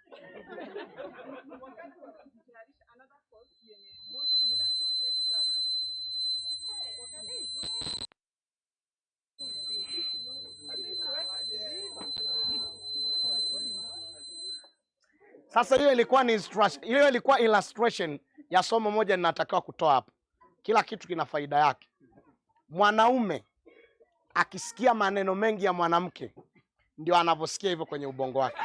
A: Sasa hiyo ilikuwa ni hiyo ilikuwa illustration ya somo moja ninatakiwa kutoa hapa. Kila kitu kina faida yake. Mwanaume akisikia maneno mengi ya mwanamke ndio anavyosikia hivyo kwenye ubongo wake.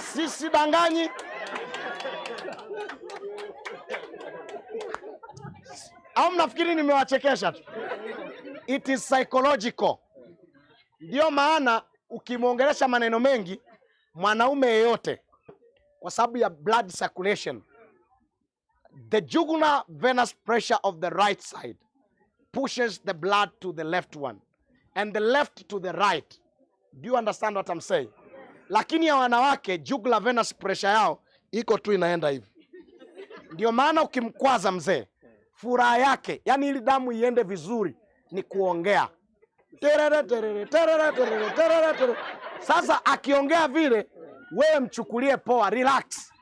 A: Sisi danganyi. Au mnafikiri nimewachekesha tu? It is psychological. Ndio maana ukimwongelesha maneno mengi mwanaume yeyote, kwa sababu ya blood circulation, the jugular venous pressure of the right side pushes the blood to the left one and the left to the right. Do you understand what I'm saying? Lakini ya wanawake jugular venous pressure yao iko tu inaenda hivi. Ndio maana ukimkwaza mzee, furaha yake, yani ili damu iende vizuri, ni kuongea. Terere terere terere terere terere terere. Sasa akiongea vile, wewe mchukulie poa, relax.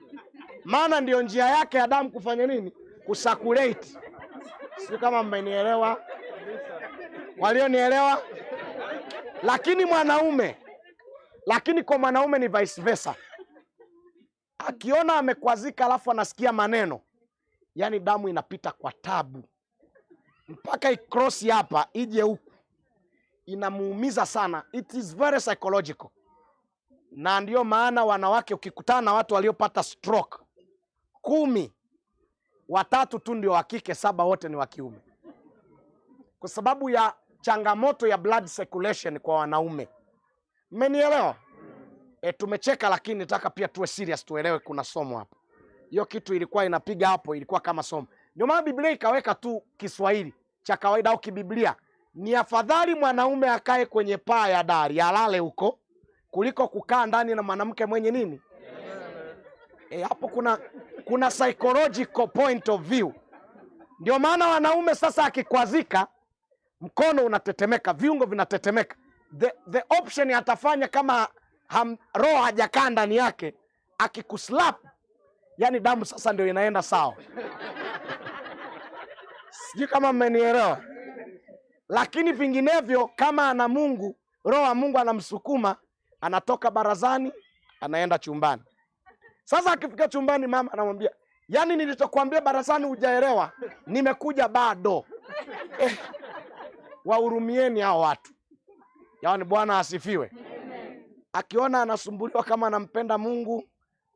A: Maana ndio njia yake ya damu kufanya nini? Kusakulate. Sio kama mmenielewa? Walionielewa? Lakini mwanaume, lakini kwa mwanaume ni vice versa. Akiona amekwazika alafu anasikia maneno, yani damu inapita kwa tabu mpaka icross hapa ije huku, inamuumiza sana. It is very psychological, na ndiyo maana wanawake, ukikutana na watu waliopata stroke 10, 3 tu ndio wa kike, 7 wote ni wa kiume, kwa sababu ya changamoto ya blood circulation kwa wanaume. Mmenielewa? Tumecheka lakini nataka pia tuwe serious, tuelewe kuna somo hapa. Hiyo kitu ilikuwa inapiga hapo, ilikuwa kama somo. Ndio maana Biblia ikaweka tu Kiswahili cha kawaida au kibiblia. Ni afadhali mwanaume akae kwenye paa ya dari, alale huko, kuliko kukaa ndani na mwanamke mwenye nini? Hapo kuna psychological point of view. Ndio maana wanaume sasa akikwazika, mkono unatetemeka, viungo vinatetemeka. The option atafanya kama roho hajakaa ndani yake, akikuslap, yani damu sasa ndio inaenda sawa. Sijui kama mmenielewa. Lakini vinginevyo kama ana Mungu, roho wa Mungu anamsukuma, anatoka barazani, anaenda chumbani. Sasa akifika chumbani mama anamwambia, yani nilichokuambia barazani hujaelewa, nimekuja bado. Wahurumieni hao watu. Yaani Bwana asifiwe. Akiona anasumbuliwa kama anampenda Mungu,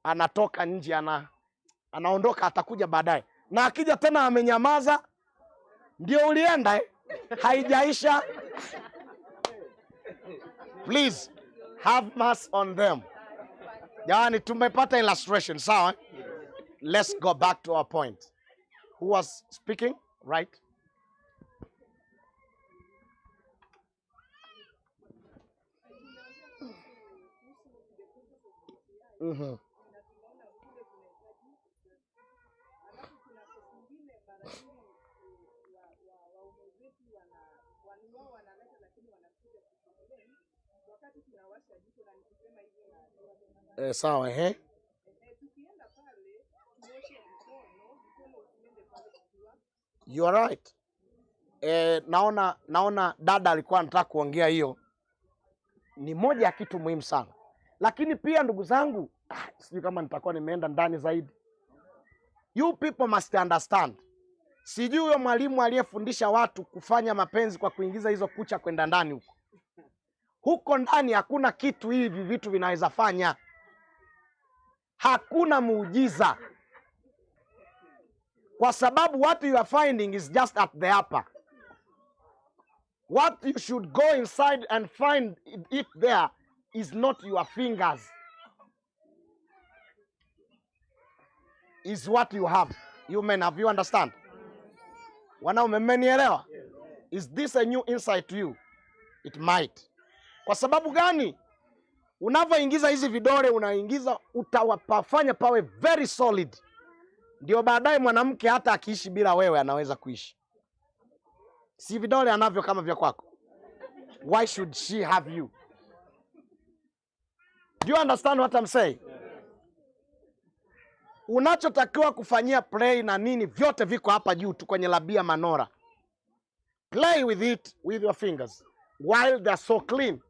A: anatoka nje, anaondoka, atakuja baadaye. Na akija tena amenyamaza, ndio ulienda Haijaisha. Please have mercy on them. Yaani tumepata illustration, sawa? Let's go back to our point. Who was speaking? Right? Mm-hmm. Sawa, eh? You are right. Naona dada alikuwa anataka kuongea hiyo. Ni moja ya kitu muhimu sana. Lakini pia ndugu zangu, sijui kama nitakuwa nimeenda ndani zaidi. You people must understand. Sijui huyo mwalimu aliyefundisha watu kufanya mapenzi kwa kuingiza hizo kucha kwenda ndani huko. Huko ndani hakuna kitu hivi vitu vinaweza fanya. Hakuna muujiza. Kwa sababu what you are finding is just at the upper. What you should go inside and find it there is not your fingers. Is what you have. You men, have you understand? Wanaume, mmenielewa? Is this a new insight to you? It might. Kwa sababu gani? Unavyoingiza hizi vidole, unaingiza, utawafanya pawe very solid. Ndio baadaye mwanamke hata akiishi bila wewe anaweza kuishi. Si vidole anavyo kama vya kwako. Why should she have you? Do you understand what I'm saying? Unachotakiwa kufanyia play na nini vyote viko hapa juu tu kwenye labia manora. Play with it with your fingers while they're so clean.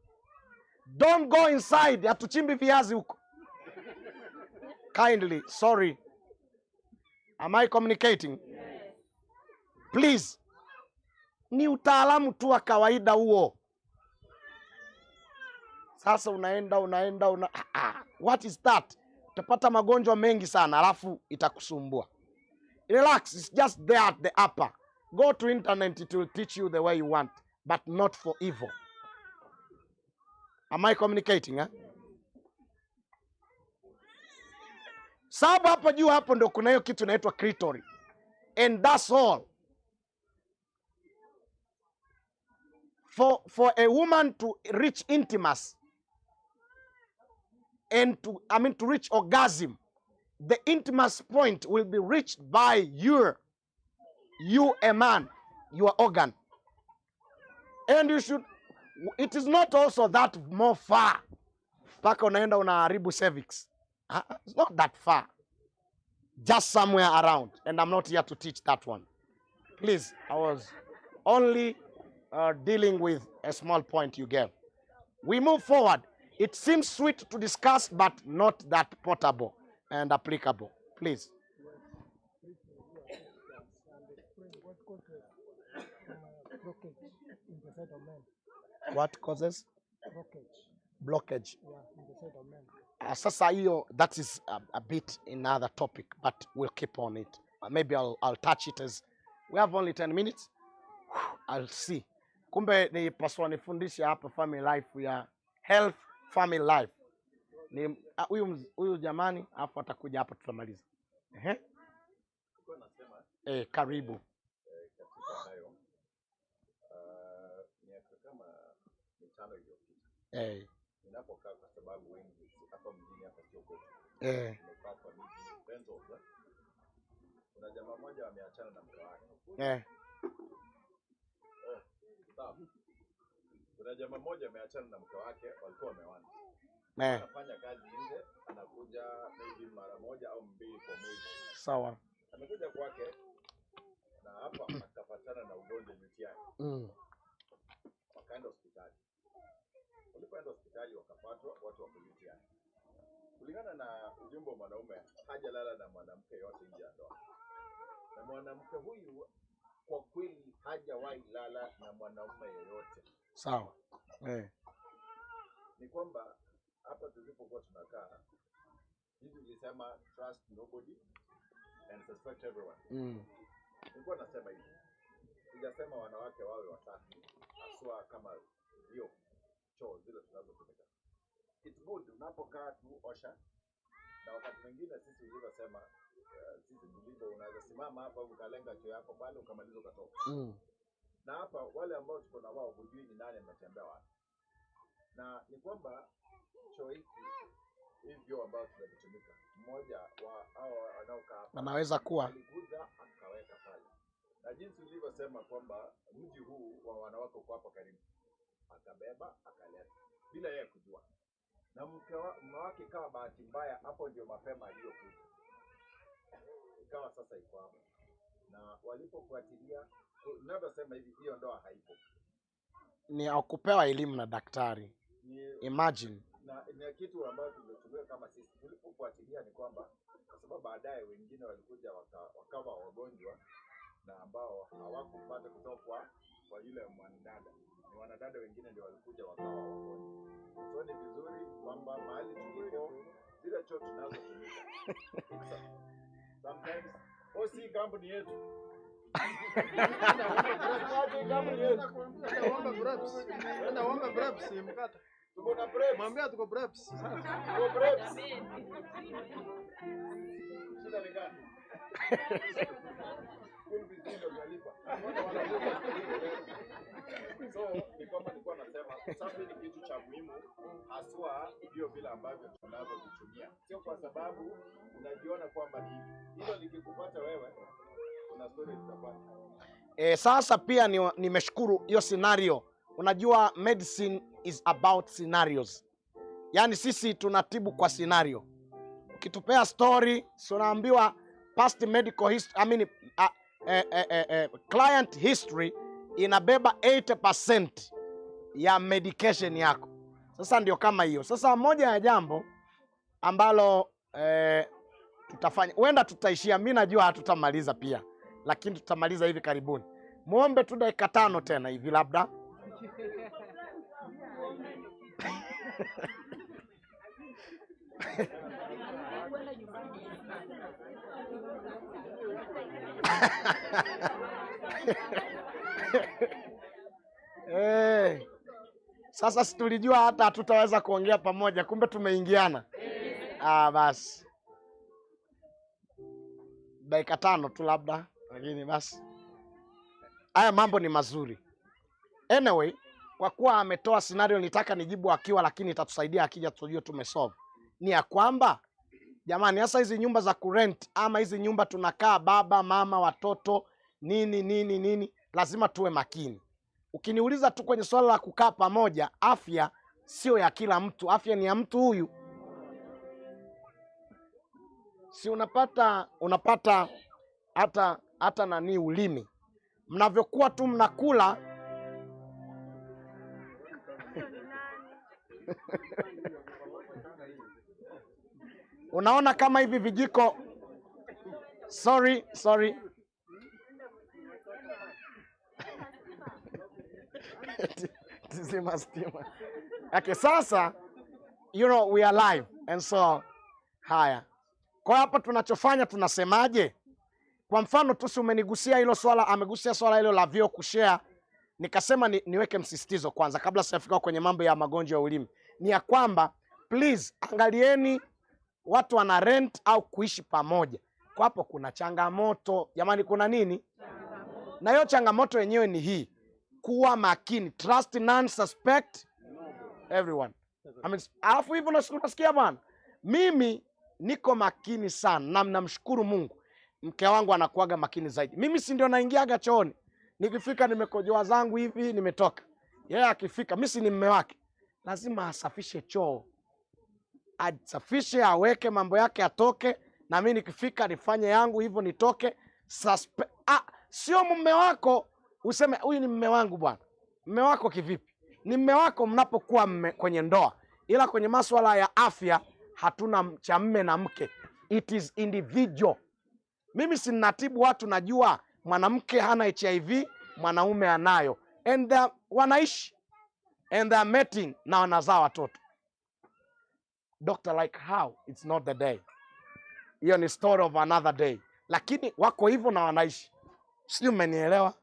A: Don't go inside. Hatuchimbi viazi huko. Kindly, sorry. Am I communicating? Yes. Please. Ni utaalamu tu wa kawaida huo. Sasa unaenda what is that? Utapata magonjwa mengi sana alafu itakusumbua. Relax, it's just there at the upper. Go to internet, it will teach you the way you want, but not for evil. Am I communicating? Eh? Sababu hapo juu hapo ndo kuna hiyo kitu inaitwa clitoris. And that's all. For a woman to reach intimacy and to reach orgasm, the intimacy point will be reached by you a man, your organ. And you should, it is not also that more far. Paka unaenda unaharibu cervix. It's not that far. Just somewhere around. And I'm not here to teach that one. Please, I was only Dealing with a small point you gave. We move forward. It seems sweet to discuss, but not that portable and applicable. Please.
C: What causes blockage in the side of men?
A: What causes
C: Blockage,
A: blockage?
C: Yeah, in the side of men.
A: Sasa hiyo, that is a bit another topic, but we'll keep on it. Maybe I'll touch it as we have only 10 minutes. I'll see. Kumbe nilipaswa nifundishe hapa family life ya health family life. Ni huyu huyu jamani, afu atakuja hapa tutamaliza. Ehe.
D: Nilikuwa nasema
A: Karibu.
D: Katika hayo miaka kama 5 iliyopita ninapokaa, kwa sababu wengi hapa mjini hapa sio kwetu, tumekaa kwa miji rentals, eh. Kuna jamaa mmoja ameachana na mke wake. Oh, sawa. Kuna jamaa mmoja ameachana na mke wake, walikuwa wameoana. Anafanya kazi nje, anakuja maybe mara moja au mbili kwa mwezi. Amekuja kwake na hapa akapatana na ugonjwa UTI. Wakaenda hospitali. Walipoenda hospitali wakapatwa watu wako UTI. Kulingana na ujumbe wa mwanaume, hajalala na mwanamke yote nje ya ndoa, na mwanamke huyu kwa kweli hajawahi lala na mwanaume yeyote. Ni kwamba hapa tulipokuwa tunakaa hivi, ulisema trust nobody and suspect everyone. Nilikuwa nasema hivi, sijasema wanawake wawe wasafi, haswa kama hiyo choo zile tunazotumika. It's good unapokaa tu osha, na wakati mwingine sisi ulivyosema, sisi tulivyo, unaweza simama hapa ukalenga choo yako pale ukamaliza ukatoka. Na hapa wale ambao tuko na wao hujui ni nani ametembea wapi, na ni kwamba choo hiki hivyo ambao tunavitumika, mmoja wa hao wanaokaa hapa
A: Anaweza kuwa
D: alikuja akaweka pale, na jinsi ulivyosema kwamba mji huu wa wanawake uko hapa karibu, akabeba akaleta bila yeye kujua, na mume wake ikawa bahati mbaya, hapo ndio mapema aliyokuja, ikawa sasa iko hapo, na walipofuatilia, ninavyosema hivi, hiyo ndoa haipo.
A: Ni akupewa elimu na daktari.
D: Ni
A: Imagine.
D: Na ni kitu ambacho tumetumia kama sisi tulipofuatilia ni kwamba kwa sababu baadaye wengine walikuja wakawa wagonjwa na ambao hawakupata kutoka kwa yule mwanadada, ni wanadada wengine ndio walikuja wakawa wagonjwa. So ni vizuri kwamba mahali tulipo zile choo tunazotumika, sometimes oh, si kampuni yetu. Kampuni yetu.
E: Enda uombe Preps. Enda uombe Preps mkate.
D: Tuko na Preps.
E: Mwambie tuko Preps.
D: Tuko Preps. Shida ni gani? School fees ndio tunalipa. So ni kwamba nilikuwa nasema usafi ni kitu cha muhimu, haswa ndio vile ambavyo tunavyovitumia, sio kwa sababu unajiona kwamba ni hivi. Hilo likikupata wewe, kuna story zitapata.
A: Sasa pia nimeshukuru hiyo scenario. Unajua medicine is about scenarios. Yaani sisi tunatibu kwa scenario. Ukitupea story, si unaambiwa past medical history, I mean, client history inabeba 80% ya medication yako. Sasa ndio kama hiyo. Sasa moja ya jambo ambalo tutafanya, huenda tutaishia, mi najua hatutamaliza pia, lakini tutamaliza hivi karibuni. Muombe tu dakika 5 tena hivi labda. Sasa si tulijua hata hatutaweza kuongea pamoja, kumbe tumeingiana. Basi dakika 5 tu labda, lakini basi haya mambo ni mazuri. Anyway, kwa kuwa ametoa scenario, nitaka nijibu akiwa, lakini itatusaidia akija tujue tumesolve. Ni ya kwamba jamani, hasa hizi nyumba za kurent ama hizi nyumba tunakaa baba, mama, watoto, nini nini nini, lazima tuwe makini. Ukiniuliza tu kwenye swala la kukaa pamoja, afya sio ya kila mtu, afya ni ya mtu huyu. Si unapata hata nani ulimi. Mnavyokuwa tu mnakula, Unaona kama hivi vijiko, sorry sorry, tizima stima. Okay, sasa you know we are live and so haya. Kwa hapa tunachofanya tunasemaje? Kwa mfano tu, si umenigusia hilo swala, amegusia swala hilo la vyoo kushare, nikasema niweke msisitizo kwanza kabla sijafika kwenye mambo ya magonjwa ya ulimi, ni ya kwamba please angalieni watu wana rent au kuishi pamoja. Kwa hapo kuna changamoto jamani, kuna nini? Na hiyo changamoto yenyewe ni hii, kuwa makini, trust none, suspect everyone. I mean, alafu hivyo unasikia bwana, mimi niko makini sana na namshukuru Mungu, mke wangu anakuaga makini zaidi. Mimi si ndio naingiaga chooni, nikifika nimekojoa zangu hivi nimetoka, yeye akifika, mimi si ni mume wake, lazima asafishe choo, asafishe, aweke mambo yake, atoke, na mimi nikifika nifanye yangu hivyo nitoke. Sio mume wako useme huyu ni mume wangu bwana. Mume wako kivipi? Ni mume wako mnapokuwa kwenye ndoa, ila kwenye masuala ya afya hatuna cha mme na mke, it is individual. Mimi sinatibu watu, najua mwanamke hana HIV, mwanaume anayo, and they wanaishi and they are mating na wanazaa watoto. Doctor, like how? It's not the day. Hiyo ni story of another day, lakini wako hivyo na wanaishi. Sijui mmenielewa?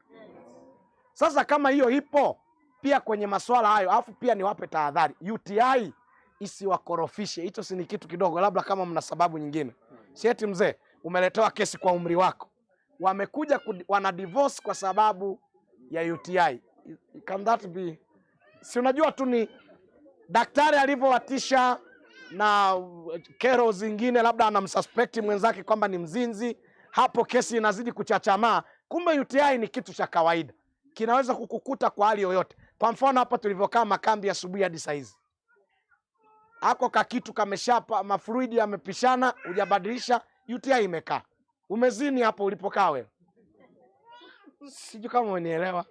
A: Sasa kama hiyo ipo pia kwenye masuala hayo, alafu pia niwape tahadhari, UTI isiwakorofishe. Hicho si ni kitu kidogo, labda kama mna sababu nyingine. Si eti mzee umeletewa kesi kwa umri wako, wamekuja wana divorce kwa sababu ya UTI. Can that be? Si unajua tu ni daktari alivyowatisha na kero zingine, labda anamsuspect mwenzake kwamba ni mzinzi, hapo kesi inazidi kuchachamaa. Kumbe UTI ni kitu cha kawaida, kinaweza kukukuta kwa hali yoyote. Kwa mfano hapa tulivyokaa makambi asubuhi hadi saa hizi, ako kakitu kameshapa, mafluidi yamepishana, hujabadilisha, UTI imekaa, umezini hapo ulipokaa wewe. Sijui kama umenielewa.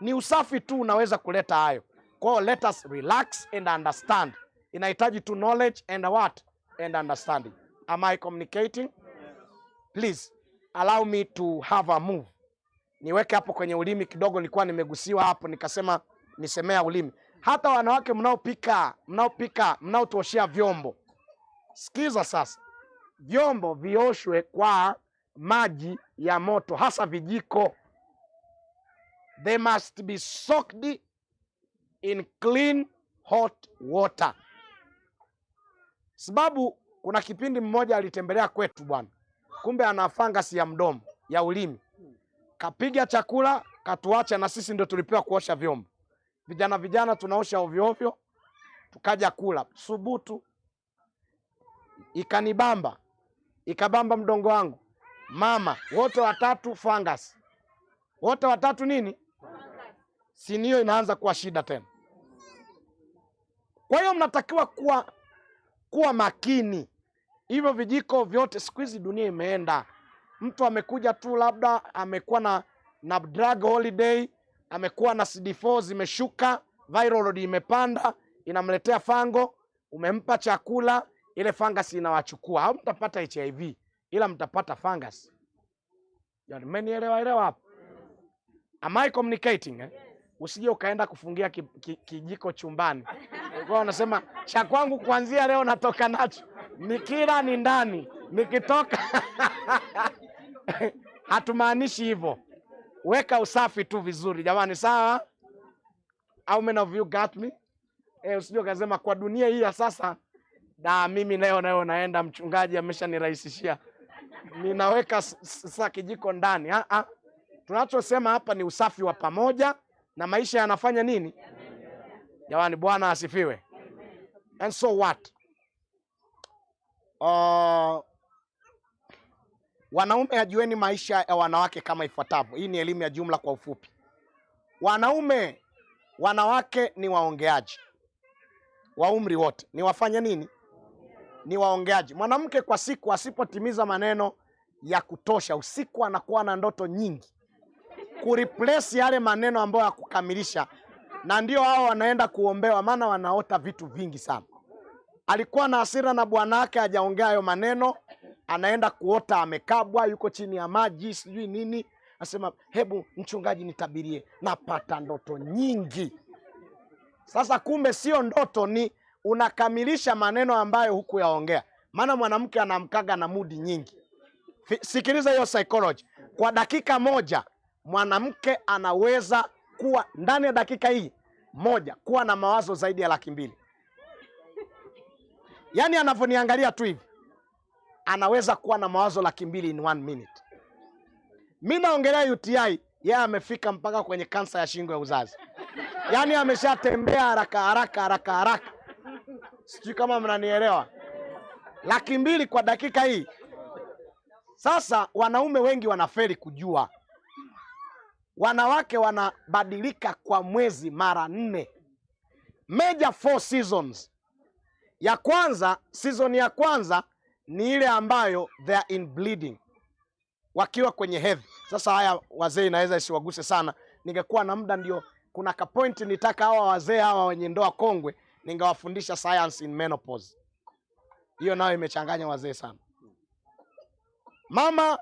A: Ni usafi tu unaweza kuleta hayo. Kwa hiyo let us relax and understand. Inahitaji tu knowledge and what? And understanding. Am I communicating? Please allow me to have a move. Niweke hapo kwenye ulimi kidogo, nilikuwa nimegusiwa hapo nikasema nisemea ulimi. Hata wanawake mnaopika, mnaotuoshea vyombo. Sikiza sasa. Vyombo vioshwe kwa maji ya moto, hasa vijiko. They must be soaked in clean hot water. Sababu kuna kipindi mmoja alitembelea kwetu bwana, kumbe ana fangasi ya mdomo, ya ulimi. Kapiga chakula, katuacha na sisi ndio tulipewa kuosha vyombo. Vijana vijana tunaosha ovyo ovyo, tukaja kula. Subutu. Ikanibamba. Ikabamba mdongo wangu. Mama, wote watatu fungus. Wote watatu nini? Sinio inaanza kuwa shida tena. Kwa hiyo mnatakiwa kuwa makini. Hivyo vijiko vyote, siku hizi dunia imeenda. Mtu amekuja tu labda amekuwa na drug holiday, amekuwa na CD4 zimeshuka, viral load imepanda, inamletea fango, umempa chakula, ile fungus inawachukua. Au mtapata HIV, ila mtapata fungus. Yaani mmenielewa elewa hapo? Am I communicating eh? Usije ukaenda kufungia kijiko chumbani. Kwa unasema cha kwangu kuanzia leo natoka nacho. Nikila ni ndani, nikitoka hatumaanishi hivyo. Weka usafi tu vizuri jamani, sawa? How many of you got me? Usije ukasema kwa dunia hii ya sasa na mimi leo nayo naenda, mchungaji ameshanirahisishia, ninaweka sasa kijiko ndani. Tunachosema hapa ni usafi wa pamoja na maisha yanafanya nini? Jamani, Bwana asifiwe. And so what? Wanaume ajueni maisha ya wanawake kama ifuatavyo. Hii ni elimu ya jumla kwa ufupi. Wanaume, wanawake ni waongeaji wa umri wote. Ni wafanya nini? Ni waongeaji. Mwanamke kwa siku asipotimiza maneno ya kutosha, usiku anakuwa na ndoto nyingi kureplace yale maneno ambayo ya kukamilisha. Na ndio hao wanaenda kuombewa, maana wanaota vitu vingi sana. Alikuwa na hasira na bwana wake, hajaongea hayo maneno, anaenda kuota amekabwa, yuko chini ya maji, sijui nini. Asema, hebu mchungaji nitabirie, napata ndoto nyingi. Sasa kumbe sio ndoto, ni unakamilisha maneno ambayo hukuyaongea. Maana mwanamke anaamkaga na mudi nyingi. Sikiliza hiyo psychology. Kwa dakika moja mwanamke anaweza kuwa ndani ya dakika hii moja kuwa na mawazo zaidi ya 200,000. Yaani anavyoniangalia tu hivi anaweza kuwa na mawazo 200,000 in 1 minute. Mimi naongelea UTI, yeye amefika mpaka kwenye kansa ya shingo ya uzazi. Yaani ameshatembea haraka haraka haraka haraka. Sijui kama mnanielewa. 200,000 kwa dakika hii. Sasa wanaume wengi wanafeli kujua. Wanawake wanabadilika kwa mwezi mara 4. Major 4 seasons. Ya kwanza, season ya kwanza ni ile ambayo they are in bleeding, wakiwa kwenye hedhi. Sasa haya wazee inaweza isiwaguse sana. Ningekuwa na muda, ndio kuna ka point nitaka hawa wazee hawa wenye ndoa kongwe ningewafundisha science in menopause. Hiyo nayo imechanganya wazee sana. Mama,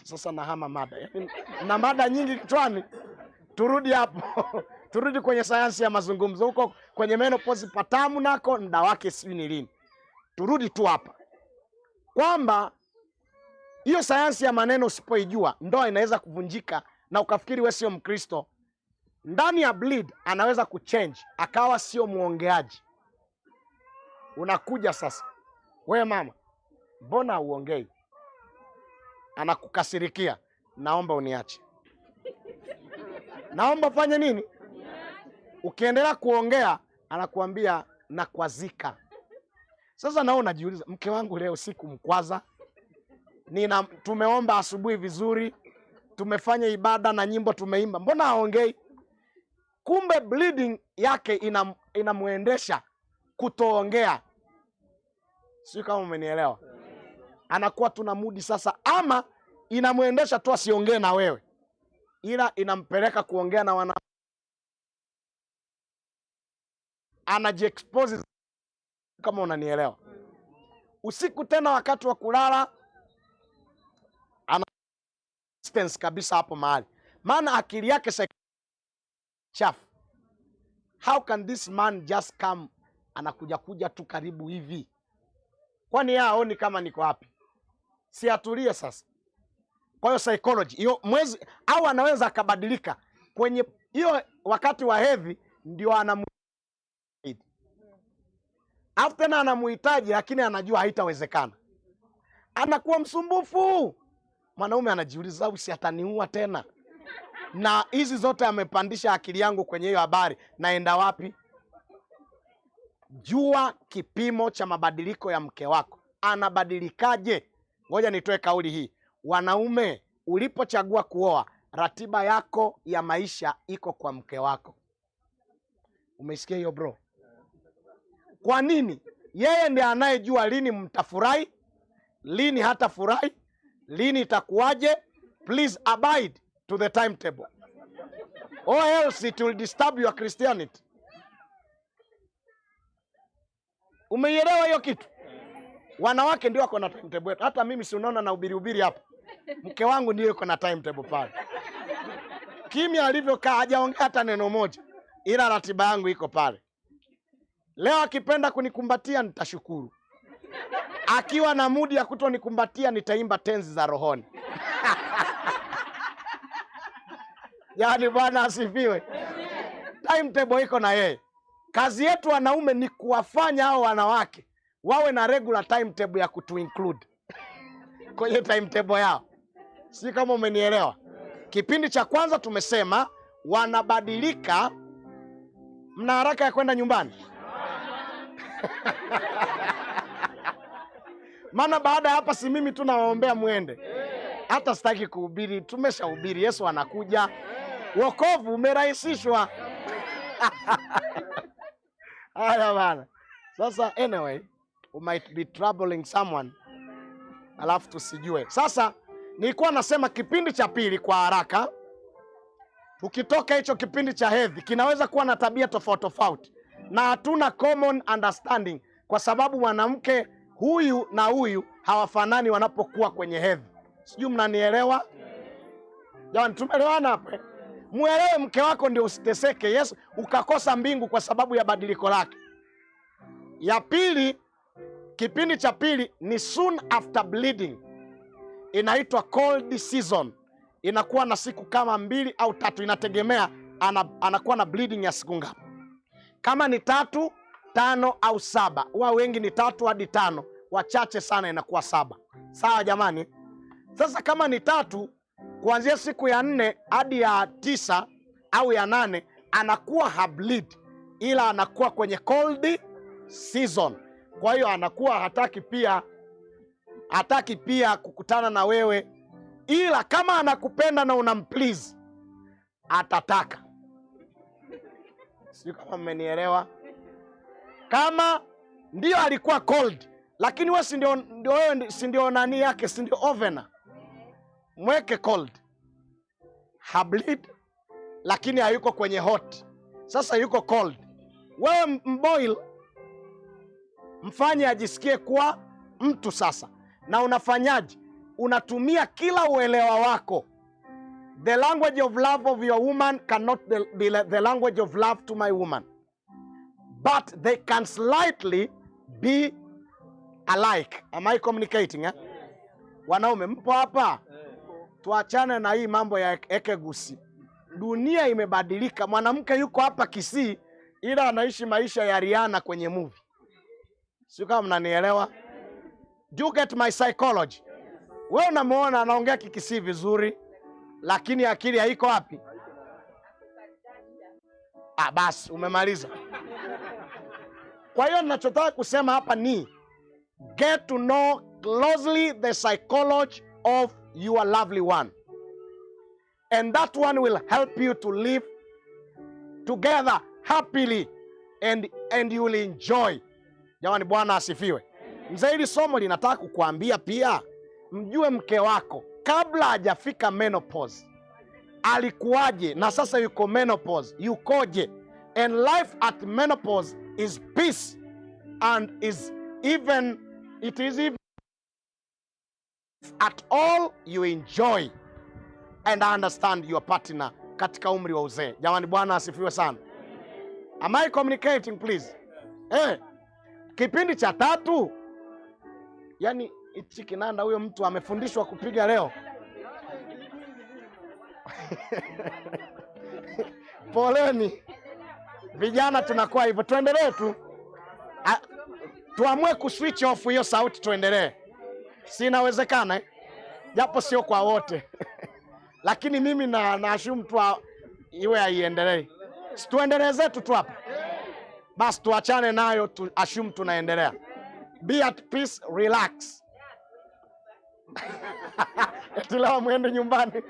A: sasa nahama mada. Yaani, na mada nyingi kichwani. Turudi hapo. Turudi kwenye sayansi ya mazungumzo. Huko kwenye menopause patamu nako muda wake sijui ni lini. Turudi tu hapa. Kwamba hiyo sayansi ya maneno usipoijua, ndoa inaweza kuvunjika na ukafikiri wewe sio Mkristo. Ndani ya bleed anaweza kuchange akawa sio muongeaji. Unakuja sasa, wewe mama, mbona huongei? Anakukasirikia, naomba uniache. Naomba fanye nini? Ukiendelea kuongea anakuambia nakwazika. Sasa nao unajiuliza, mke wangu leo sikumkwaza. Tumeomba asubuhi vizuri, tumefanya ibada na nyimbo tumeimba, mbona haongei? Kumbe bleeding yake inamuendesha kutoongea. Sio kama umenielewa. Anakuwa tuna mudi sasa, ama inamuendesha tu asiongee na wewe, ila inampeleka kuongea na wana, anajiexpose kama unanielewa. Usiku tena wakati wa kulala ana distance kabisa hapo mahali, maana akili yake chafu. How can this man just come, anakuja kuja tu karibu hivi? Kwani yeye haoni kama niko wapi? Si atulie sasa. Kwa hiyo psychology hiyo mwezi, au anaweza akabadilika kwenye hiyo wakati wa hedhi, ndio anamuhitaji. Alafu tena anamuhitaji, lakini anajua haitawezekana. Anakuwa msumbufu. Mwanaume anajiuliza, au si ataniua tena? Na hizi zote amepandisha akili yangu kwenye hiyo habari, naenda wapi? Jua kipimo cha mabadiliko ya mke wako. Anabadilikaje? Ngoja nitoe kauli hii. Wanaume, ulipochagua kuoa, ratiba yako ya maisha iko kwa mke wako. Umesikia hiyo bro? Kwa nini? Yeye ndiye anayejua lini mtafurahi, lini hatafurahi, lini itakuwaje. Please abide to the timetable, or else it will disturb your Christianity. Umeielewa hiyo kitu? Wanawake ndio wako na timetable yetu. Hata mimi si unaona na ubiri hapa. Mke wangu ndio yuko na timetable pale. Kimya alivyokaa hajaongea hata neno moja, ila ratiba yangu iko pale. Leo akipenda kunikumbatia nitashukuru. Akiwa na mudi ya kutonikumbatia nitaimba tenzi za rohoni. Yaani Bwana asifiwe. Timetable iko na yeye. Kazi yetu wanaume ni kuwafanya hao wanawake wawe na regular timetable ya kutu include kwenye timetable yao. Si kama umenielewa? Kipindi cha kwanza tumesema wanabadilika. Mna haraka ya kwenda nyumbani? Maana baada ya hapa si mimi tu nawaombea muende. Hata sitaki kuhubiri, tumeshahubiri, Yesu anakuja. Wokovu umerahisishwa. Haya bana. Sasa anyway, we might be troubling someone, alafu tusijue. Sasa nilikuwa nasema kipindi cha pili kwa haraka. Ukitoka hicho kipindi cha hedhi kinaweza kuwa na tabia tofauti tofauti, na hatuna common understanding, kwa sababu mwanamke huyu na huyu hawafanani wanapokuwa kwenye hedhi. Sijui mnanielewa jamani? Tumeelewana hapa? Muelewe mke wako ndio usiteseke, yes, ukakosa mbingu kwa sababu ya badiliko lake. Ya pili, kipindi cha pili ni soon after bleeding, inaitwa cold season. Inakuwa na siku kama 2 au 3, inategemea anakuwa na bleeding ya siku ngapi. Kama ni 3, 5 au 7, huwa wengi ni 3 hadi 5, wachache sana inakuwa 7. Sawa jamani? Sasa kama ni 3, kuanzia siku ya 4 hadi ya 9 au ya 8 anakuwa hableed, ila anakuwa kwenye cold season. Kwa hiyo anakuwa hataki pia kukutana na wewe, ila kama anakupenda na unamplease atataka. Sijui kama mmenielewa. Kama ndio alikuwa cold, lakini wewe si ndio, ndio wewe si ndio nani yake, si ndio ovener. Mweke cold. Hableed, lakini hayuko kwenye hot. Sasa yuko cold. Wewe mboil, mfanye ajisikie kuwa mtu sasa. Na unafanyaje? Unatumia kila uelewa wako. The language of love of your woman cannot be the language of love to my woman, but they can slightly be alike. Am I communicating? Eh? Wanaume mpo hapa? Tuachane na hii mambo ya ekegusi. Dunia imebadilika. Mwanamke yuko hapa Kisii ila anaishi maisha ya Rihanna kwenye movie. Sio kama mnanielewa? Do you get my psychology? Wewe unamuona anaongea Kikisii vizuri, lakini akili haiko wapi? Ah, basi umemaliza. Kwa hiyo ninachotaka kusema hapa ni get to know closely the psychology of your lovely one, and that one will help you to live together happily and you will enjoy. Jamani, Bwana asifiwe. Mzee, hili somo linataka kukuambia pia mjue mke wako kabla hajafika menopause alikuwaje, na sasa yuko menopause yukoje. And life at menopause is peace and is even, it is even at all you enjoy and understand your partner katika umri wa uzee. Jamani, Bwana asifiwe sana. Am I communicating please? Kipindi cha tatu, yani hichi kinanda huyo mtu amefundishwa kupiga leo. Poleni vijana, tunakuwa hivyo. Tuendelee tu, tuamue kuswitch off hiyo sauti, tuendelee. Si inawezekana eh? Japo sio kwa wote. Lakini mimi na assume tu iwe haiendelei. Si tuendelee zetu tu hapa. Basi tuachane nayo, tu assume tunaendelea. Be at peace, relax. Eti leo muende nyumbani.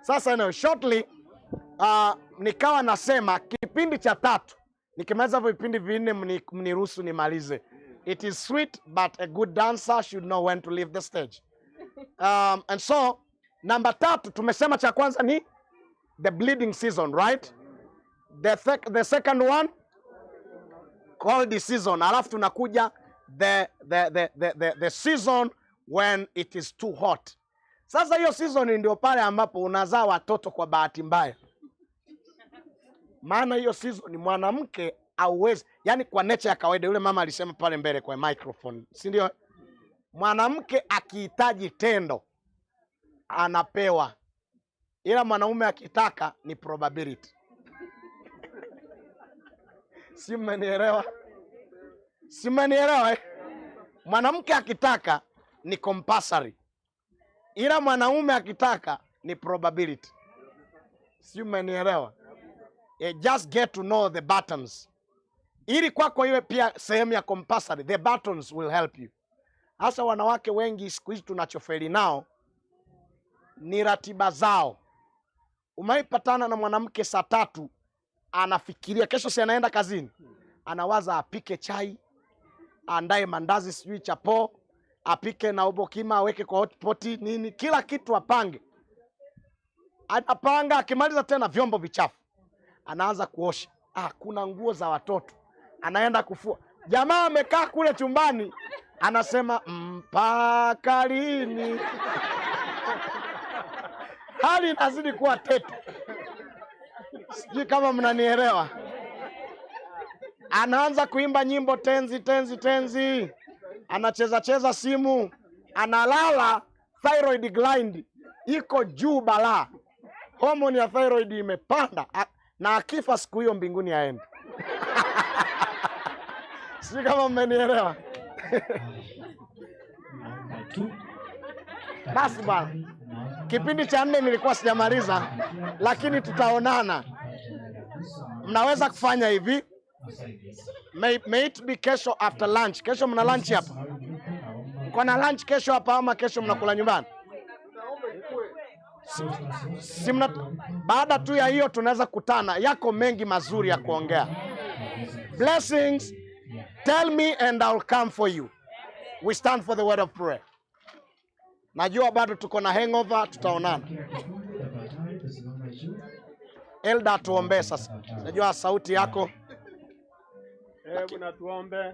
A: Sasa no, shortly nikawa nasema kipindi cha tatu, nikimaliza hivyo vipindi vinne mniruhusu nimalize. It is sweet but a good dancer should know when to leave the stage. And so namba 3 tumesema cha kwanza ni the bleeding season, right? The second one cold season. Alafu tunakuja the season when it is too hot. Sasa hiyo season ndio pale ambapo unazaa watoto kwa bahati mbaya. Maana hiyo season mwanamke hauwezi, yani kwa nature ya kawaida, yule mama alisema pale mbele kwa microphone, si ndio? Mwanamke akihitaji tendo anapewa, ila mwanaume akitaka ni probability. Si mmenielewa? Si mmenielewa eh? Mwanamke akitaka ni compulsory, ila mwanaume akitaka ni probability. Si mmenielewa? Just get to know the buttons. Ili kwako iwe pia sehemu ya compulsory, the buttons will help you. Hasa wanawake wengi siku hizi tunachofeli nao ni ratiba zao. Umeipatana na mwanamke saa 3 anafikiria kesho si anaenda kazini, anawaza apike chai, andae mandazi, sijui chapo, apike na ubokima, aweke kwa hotpot nini, kila kitu apange. Anapanga, akimaliza tena vyombo vichafu. Anaanza kuosha. Kuna nguo za watoto. Anaenda kufua. Jamaa amekaa kule chumbani, anasema mpaka lini? Hali inazidi kuwa tete. Sijui kama mnanielewa. Anaanza kuimba nyimbo tenzi tenzi tenzi, anacheza cheza simu, analala. Thyroid gland iko juu balaa, homoni ya thyroid imepanda, na akifa siku hiyo mbinguni aende. Sijui kama mmenielewa. Basi bwana, kipindi cha 4 nilikuwa sijamaliza, lakini tutaonana. Mnaweza kufanya hivi. May it be kesho after lunch. Kesho mna lunch hapa? Mko na lunch kesho hapa ama kesho mnakula nyumbani? Si mna, baada tu ya hiyo tunaweza kutana. Yako mengi mazuri ya kuongea. Blessings. Tell me and I'll come for you. We stand for the word of prayer. Najua bado tuko na hangover, tutaonana. Elda, tuombe sasa. Najua sauti yako.
E: Hebu na tuombe.